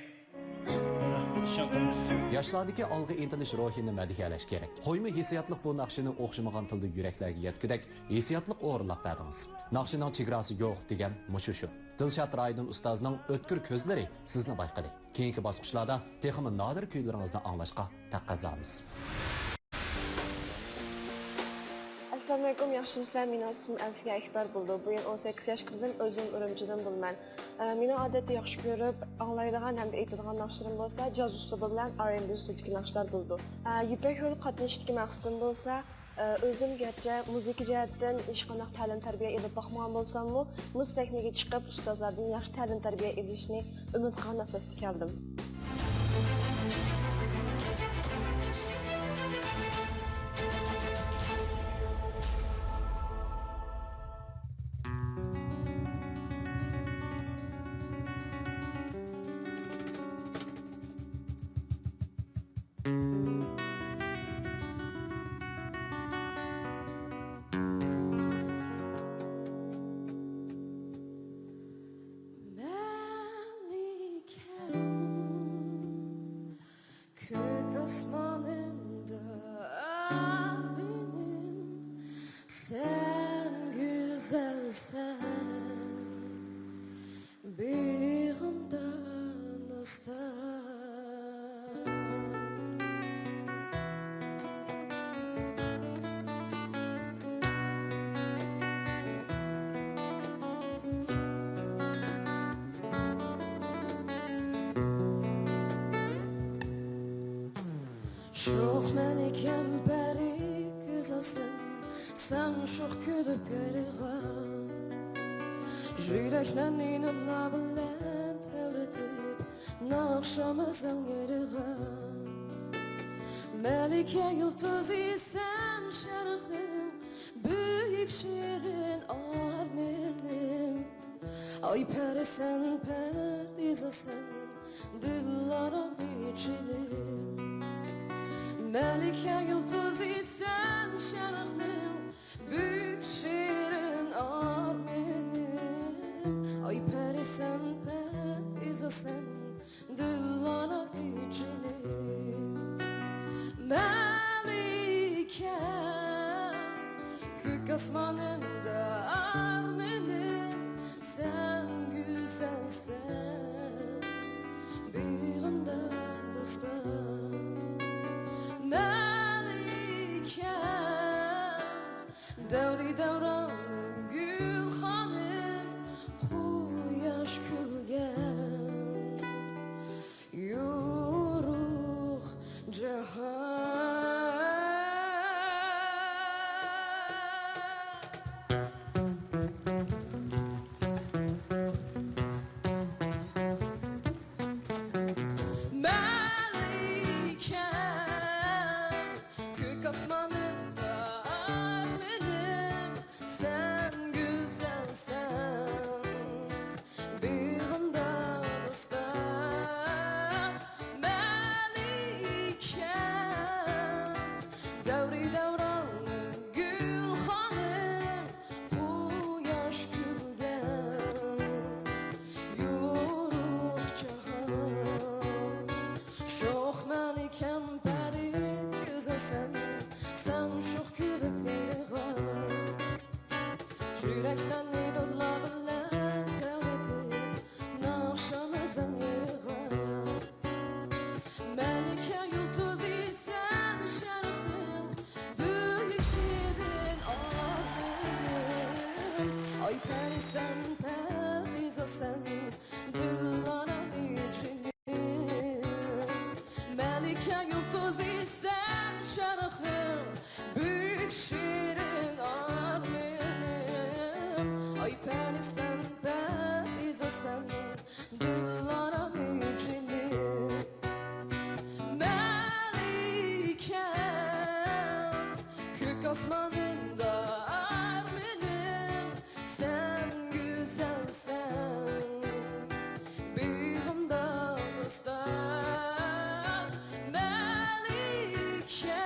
ياشلاردىكى ئالغا ئىنتىلىش روھىنى مەدھىيەلەش كېرەك. قويما ھېسسىياتلىق بۇ ناخشىنى ئوخشىمىغان تىلدا يۈرەكلەرگە يەتكۈدەك ھېسسىياتلىق ئورۇنلاپ بەردىڭىز. ناخشىنىڭ چېگراسى يوق دېگەن مۇشۇ شۇ. دىلشات رايدىن ئۇستازنىڭ ئۆتكۈر كۆزلىرى سىزنى بايقىدى. كېيىنكى باسقۇچلاردا تېخىمۇ نادىر كۈيلىرىڭىزنى ئاڭلاشقا تەقەززامىز. ئەسسالامۇئەلەيكۇم، ياخشىمۇسىلەر؟ مېنىڭ ئىسمىم ئەلفىيە ئەكبەر بولىدۇ. بۇ يىل ئون سەككىز ياشقا كىردىم، ئۆزۈم ئۈرۈمچىدىن بولىمەن. ئە، مېنىڭ ئادەتتە ياخشى كۆرۈپ ئاڭلايدىغان ھەمدە ئېيتىدىغان ناخشىلىرىم بولسا جاز ئۇسلۇبى بىلەن ئار ئەند بى ئۇسلۇبىدىكى ناخشىلار بولىدۇ. ئە، يىپەك يولىغا قاتنىشىشتىكى مەقسىتىم بولسا، ئە، ئۆزۈم گەرچە مۇزىكا جەھەتتىن ھېچقانداق تەلىم تەربىيە ئېلىپ باقمىغان بولساممۇ، مۇز سەھنىگە چىقىپ ئۇستازلاردىن ياخشى تەلىم تەربىيە ئېلىشنى ئۈمىد قىلغان ئاساستا كەلدىم. مەلىكەم، كۆك ئاسمانىمدا مېنىڭ سەن گۈزەلسەن. بېغىمدا نىستا. شوخ مەلىكەم، پەرى گۈزەلسەن، سەن شوخ كۈلۈپ يارىغان. يۈرەكلەرنى نۇرلار بىلەن تەۋرىتىپ، ناخشام ئۆزۈڭ يارىغان. مەلىكە يۇلتۇزى سەن شەرقنىڭ، بۈيۈك شېرىن ئارمىنىم. ئاي پەرىسەن، پەرىزىسەن، دىللارنى جېنىم. مەلىكە يۇلتۇزى سەن شەرقنىڭ، بۈيۈك شېرىن ئارمىنىم. پەرىسەن، پەيزىسەن، دىللارا جېنىم. مەلىكە، كۆك ئاسمانىمدا ئارمىنىم، سەن گۈزەلسەن، بېغىمدا داستان. مەلىكە، دەۋرى دەۋرانىم، گۈلخانىم، قۇياش كۈلگەن يورۇق جاھان. مەلىكە، كۆك ئاسمانىمدا ئارمىنىم، سەن گۈزەلسەن، بېغىمدا داستان. مەلىكە، دەۋرى دەۋرانىم، گۈلخانىم، قۇياش كۈلگەن يورۇق جاھان. شوخ مەلىكەم، پەرى گۈزەلسەن، سەن شوخ كۈلۈپ يىغلىغان. يۈرەكلەرنى نۇرلار بىلەن تەۋرىتىپ، ناخشام ئۆزۈڭ يىغلىغان. مەلىكە يۇلتۇزى سەن شەرقنىڭ، بۈيۈك شېرىن ئاپىرىن. ئاي پەرىسەن، پەرىزاتسەن، دىللارا ئىچىنى. مەلىكە يۇلتۇزى سەن شەرقنىڭ، بۈيۈك شېرىن ئاپىرىن. ئاي پەرىسەن، پەرىزاتسەن، دىللارا ئىچىنى. مەلىكە، كۆك ئاسمانىمدا ئارمىنىم، سەن گۈزەلسەن، بېغىمدا داستان. مەلىكە،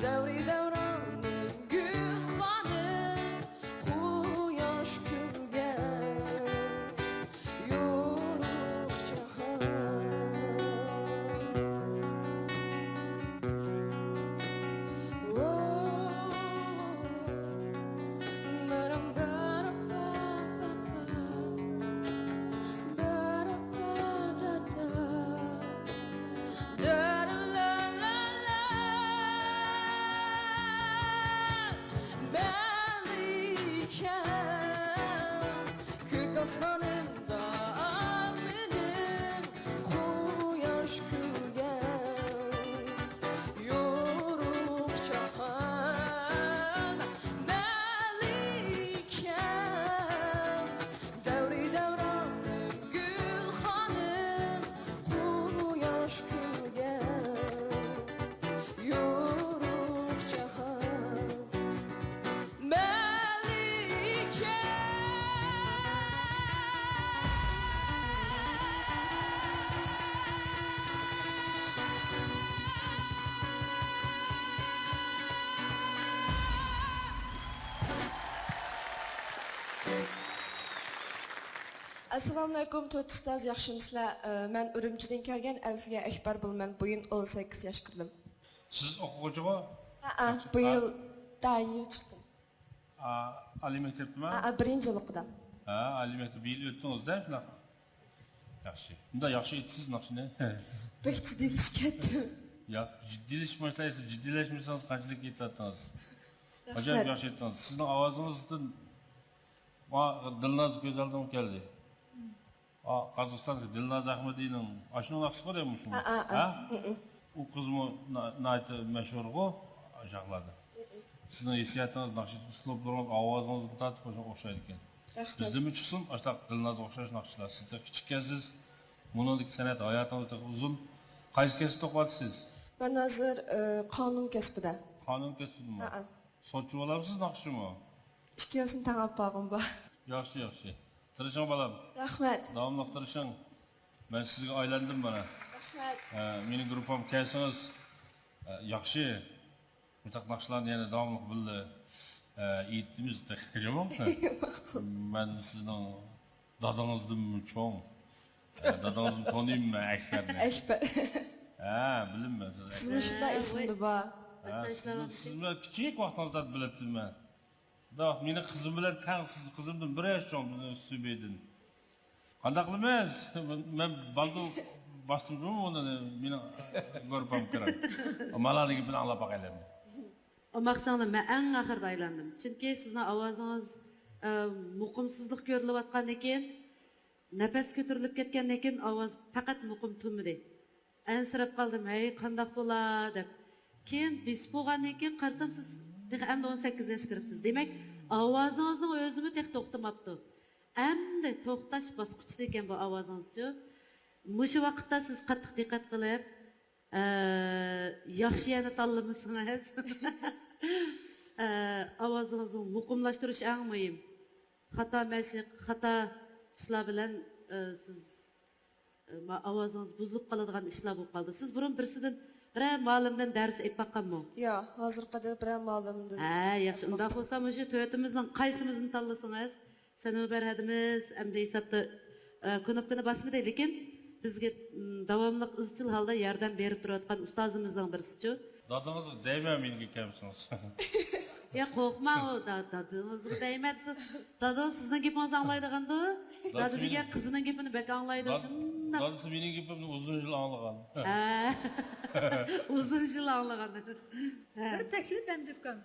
دەۋرى دەۋرانىم، گۈلخانىم، قۇياش كۈلگەن يورۇق جاھان. مەلىكە، كۆك ئاسمانىمدا ئارمىنىم، قۇياش كۈلگەن يورۇق جاھان. مەلىكەم، دەۋرى دەۋرانىم، گۈلخانىم، قۇياش كۈلگەن يورۇق جاھان. مەلىكە. ئەسسالامۇئەلەيكۇم، تۆت ئۇستاز، ياخشىمۇسىلەر؟ ئە، مەن ئۈرۈمچىدىن كەلگەن ئەلفىيە ئەكبەر بولىمەن. بۇ يىل ئون سەككىز ياش كىردىم. سىز ئوقۇغۇچىغۇ؟ ھەئە، بۇ يىل دائىي چىقتىم. ئا، ئالىي مەكتەپتىمۇ؟ ھەئە، بىرىنچى يىللىقىدا. ھە، ئالىي مەكتەپ بىر يىل ئۆتتىڭىز-دە، شۇنداق. ياخشى. مۇنداق ياخشى ئېيتىسىز ناخشىنى. بەك جىددىيلىشىپ كەتتىم. ياق، جىددىيلىشىپ باشلايسىز، جىددىيلەشمىسىڭىز قانچىلىك ئېيتاتتىڭىز. ئاجايىپ ياخشى ئېيتتىڭىز. سىزنىڭ ئاۋازىڭىزدىن ماڭا دىلناز كۆز ئالدىمغا كەلدى. ئا، قازاقىستاندىكى دىلناز ئەخمىدىنىڭ ئاشۇنىڭ ناخشىسى غۇ دەيمەن شۇ. ھە، ھە، ھە؟ ھە؟ ئۇ قىزمۇ نا-، ناھايىتى مەشھۇرغۇ ئاشۇ ياقلاردا. سىزنىڭ ھېسسىياتىڭىز، ناخشا ئۇسلۇبلىرىڭىز، ئاۋازىڭىزغا ناھايىتى ئوخشايدىكەن. رەھمەت. بىزدىنمۇ چىقسۇن ئاشۇنداق دىلنازغا ئوخشاش ناخشىچىلار. سىز تېخى كىچىككەنسىز. مۇنىڭدىكى سەنئەت ھاياتىڭىز تېخى ئۇزۇن. قايسى كەسىپتە ئوقۇۋاتىسىز؟ مەن ھازىر، ئى، قانۇن كەسپىدە. قانۇن كەسپىدىمۇ؟ ھەئە. سوتچى بولامسىز، ناخشىچىمۇ؟ ئىككىلىسىنى تەڭ ئېلىپ بارغۇم بار. ياخشى، ياخشى. تىرىشىڭ بالام. رەھمەت. داۋاملىق تىرىشىڭ. مەن سىزگە ئايلاندىم مانا. رەھمەت. ئە، مېنىڭ گۇرۇپپامغا كەلسىڭىز، ئە، ياخشى. بۇنداق ناخشىلارنى يەنە داۋاملىق بىللە ئە، ئېيتىمىز تېخى، جۇمۇ. ماقۇل. مەن سىزنىڭ دادىڭىزدىنمۇ چوڭ. ئە، دادىڭىزنى تونۇيمەن مەن، ئەكبەرنى. ئەكبەر. ھە، بىلىمەن سىز سىزمۇ ئەكبەرنى. شۇنداق ھە، ئېسىمدە بار. ھە، سىزنى، سىزنى كىچىك ۋاقتىڭىزدا بىلەتتىم مەن. مۇنداق، مېنىڭ قىزىم بىلەن تەڭ، سىز قىزىمدىن بىر ياش چوڭ، سۈبىدىن. قانداق قىلىمىز؟ مەن بالدۇر باستىم جۇمۇ ئۇنى، مېنىڭ گۇرۇپپام كىرىڭ. مالانىڭ گېپىنى ئاڭلاپ باقايلى ئەمدى. ئوماق سىڭلىم، مەن ئەڭ ئاخىرىدا ئايلاندىم. چۈنكى سىزنىڭ ئاۋازىڭىز، ئە، مۇقىمسىزلىق كۆرۈلۈۋاتقاندىن كېيىن، نەپەس كۆتۈرۈلۈپ كەتكەندىن كېيىن ئاۋاز پەقەت مۇقىم تۇرمىدى. ئەنسىرەپ قالدىم، ھەي، قانداق بولا دەپ. كېيىن بېسىپ بولغاندىن كېيىن قارىسام، سىز تېخى ئەمدى ئون سەككىز ياشقا كىرىپسىز. دېمەك، ئاۋازىڭىزنىڭ ئۆزىمۇ تېخى توختىماپتۇ. ئەمدى توختاش باسقۇچىدا ئىكەن بۇ ئاۋازىڭىزچۇ. مۇشۇ ۋاقىتتا سىز قاتتىق دىققەت قىلىپ، ئە، ياخشى يەرنى تاللىمىسىڭىز، ئە، ئاۋازىڭىزنى مۇقىملاشتۇرۇش ئەڭ مۇھىم. خاتا مەشىق، خاتا ئىشلار بىلەن، ئە، سىز، ئە، ما-، ئاۋازىڭىز بۇزۇلۇپ قالىدىغان ئىشلار بولۇپ قالىدۇ. سىز بۇرۇن بىرسىدىن، بىرەر مۇئەللىمدىن دەرس ئېلىپ باققانمۇ؟ ياق، ھازىرغا قەدەر بىرەر مۇئەللىمدىن. ھە، ياخشى. ئۇنداق بولسا مۇشۇ تۆتىمىزنىڭ قايسىمىزنى تاللىسىڭىز، سەنۇبەر ھەدىمىز ئەمدى ھېسابتا، ئە، كۇنۇپكىنى باسمىدى، لېكىن بىزگە، م، داۋاملىق ئىزچىل ھالدا ياردەم بېرىپ تۇرۇۋاتقان ئۇستازىمىزنىڭ بىرسىچۇ. دادىڭىزغا دەيمەن مېنىڭكى كەمچىلىكىڭىز. يا، قورقما، ئۇ دا-، دادىڭىزغا دەيمەن دېسە، دادىڭىز سىزنىڭ گېپىڭىزنى ئاڭلايدىغاندۇ؟ دادىسى دادا دېگەن مېنىڭ، قىزىنىڭ گېپىنى بەك ئاڭلايدۇ، داد-، شۇنداق. دادىسى مېنىڭ گېپىمنى ئۇزۇن يىل ئاڭلىغان. ھە. ئۇزۇن يىل ئاڭلىغان. ھە. بىر تەكلىپ ئەمدى ئۇكام.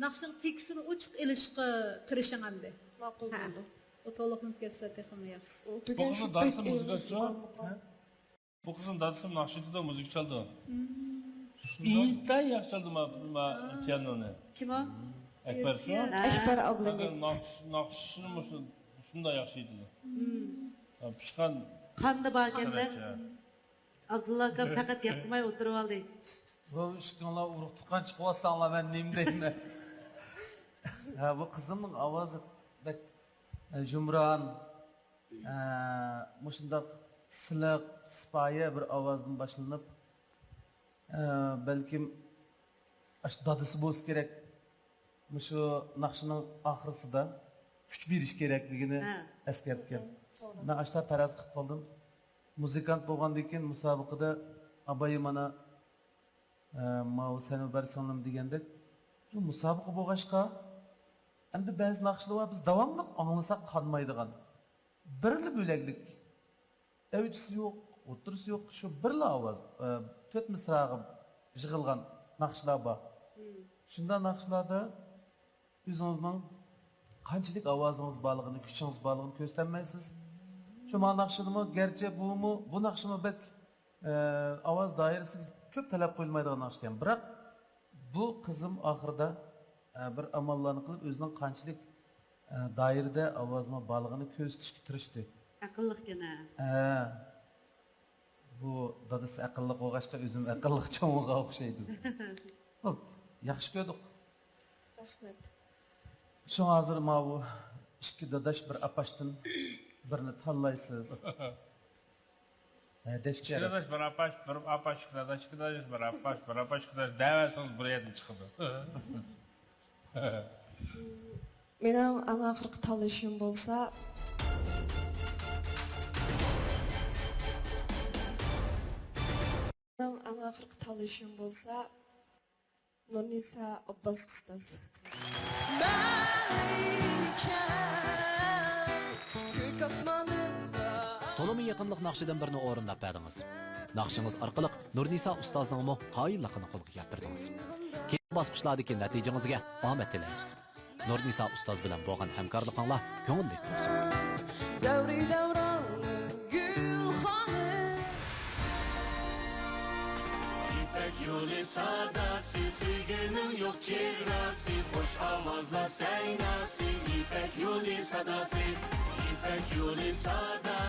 ناخشىنىڭ تېكىستىنى ئوچۇق ئېلىشقا تىرىشىڭ ئەمدى. ماقۇل ھە. بولىدۇ. ئۇ تولۇقلىنىپ كەتسە تېخىمۇ ياخشى. بۇ قىزنىڭ دادىسى مۇزىكانتچۇ؟ ھە؟ بۇ قىزنىڭ دادىسى ناخشا ئېيتىدۇ، مۇزىكا چالىدۇ. مم. ئىنتايىن ياخشى چالىدۇ ما، ما پىيانونى. كىم ئۇ؟ ئەكبەر شۇ؟ ھە. ئەكبەر ئابلىمىت. ناخشىسىنى مۇشۇ، شۇنداق ياخشى ئېيتىدۇ. مم. پىشقان قاندا باركەن-دە. سەنئەتچى. ئابدۇللا ئاكام پەقەت گەپ قىلماي ئولتۇرۇۋالدى. بۇ ئىككىڭلار ئۇرۇق تۇغقان چىقىۋاتساڭلار مەن نېمە دەيمەن؟ ھە، بۇ قىزىمنىڭ ئاۋازى بەك، ئە، يۇمران، ئە، مۇشۇنداق سىلىق، سىپايە بىر ئاۋازدىن باشلىنىپ، ئە، بەلكىم ئاشۇ دادىسى بولسا كېرەك، مۇشۇ ناخشىنىڭ ئاخىرسىدا كۈچ بېرىش كېرەكلىكىنى ھە. ئەسكەرتكەن. مم، توغرا. مەن ئاشۇنداق پەرەز قىلىپ قالدىم. مۇزىكانت بولغاندىن كېيىن مۇسابىقىدە ئابايى مانا، ئە، ماۋۇ سەنۇبەر سىڭلىم دېگەندەك، شۇ مۇسابىقە بولغاچقا، ئەمدى بەزى ناخشىلار بار، بىز داۋاملىق ئاڭلىساق قانمايدىغان. بىرلا بۆلەكلىك. ئەۋجىسى يوق، ئوتتۇرىسى يوق، شۇ بىرلا ئاۋاز، ئە، تۆت مىسراغا يىغىلغان ناخشىلار بار. مم. شۇنداق ناخشىلاردا ئۆزىڭىزنىڭ قانچىلىك ئاۋازىڭىز بارلىقىنى، كۈچىڭىز بارلىقىنى كۆرسىتەلمەيسىز. شۇ مانا ناخشىدىمۇ، گەرچە بۇمۇ، بۇ ناخشىمۇ بەك، ئە، ئاۋاز دائىرىسىگە كۆپ تەلەپ قويۇلمايدىغان ناخشا ئىكەن. بىراق، بۇ قىزىم ئاخىرىدا، ئە، بىر ئاماللارنى قىلىپ، ئۆزىنىڭ قانچىلىك، ئە، دائىرىدە ئاۋازىنىڭ بارلىقىنى كۆرسىتىشكە تىرىشتى. ئەقىللىقكەن ھە. ھە. بۇ دادىسى ئەقىللىق بولغاچقا، ئۆزىمۇ ئەقىللىق چوڭىغا ئوخشايدۇ. خوپ، ياخشى كۆردۇق. رەھمەت. شۇڭا ھازىر ماۋۇ ئىككى داداش بىر ئاپاشتىن بىرنى تاللايسىز. ھەدەشكە ئىككى داداش بىر ئاپاش، بىر ئاپاش ئىككى داداش، ئىككى داداش بىر ئاپاش، بىر ئاپاش ئىككى داداش دەۋەرسىڭىز بىر يەردىن چىقىدۇ. مېنىڭ ئەڭ ئاخىرقى تاللىشىم بولسا، مېنىڭ ئەڭ ئاخىرقى تاللىشىم بولسا، نۇرنىسا ئابباس ئۇستاز. مەلىكەم كۆك ئاسمانىمدا. تولىمۇ يېقىملىق ناخشىدىن بىرنى ئورۇنداپ بەردىڭىز. ناخشىڭىز ئارقىلىق نۇرنىسا ئۇستازنىڭمۇ قايىللىقىنى قولغا كەلتۈردىڭىز. كېيىنكى باسقۇچلاردىكى نەتىجىڭىزگە ئامەت تىلەيمىز. نۇرنىسا ئۇستاز بىلەن بولغان ھەمكارلىقىڭلار كۆڭۈللۈك بولسۇن. دەۋرى دەۋران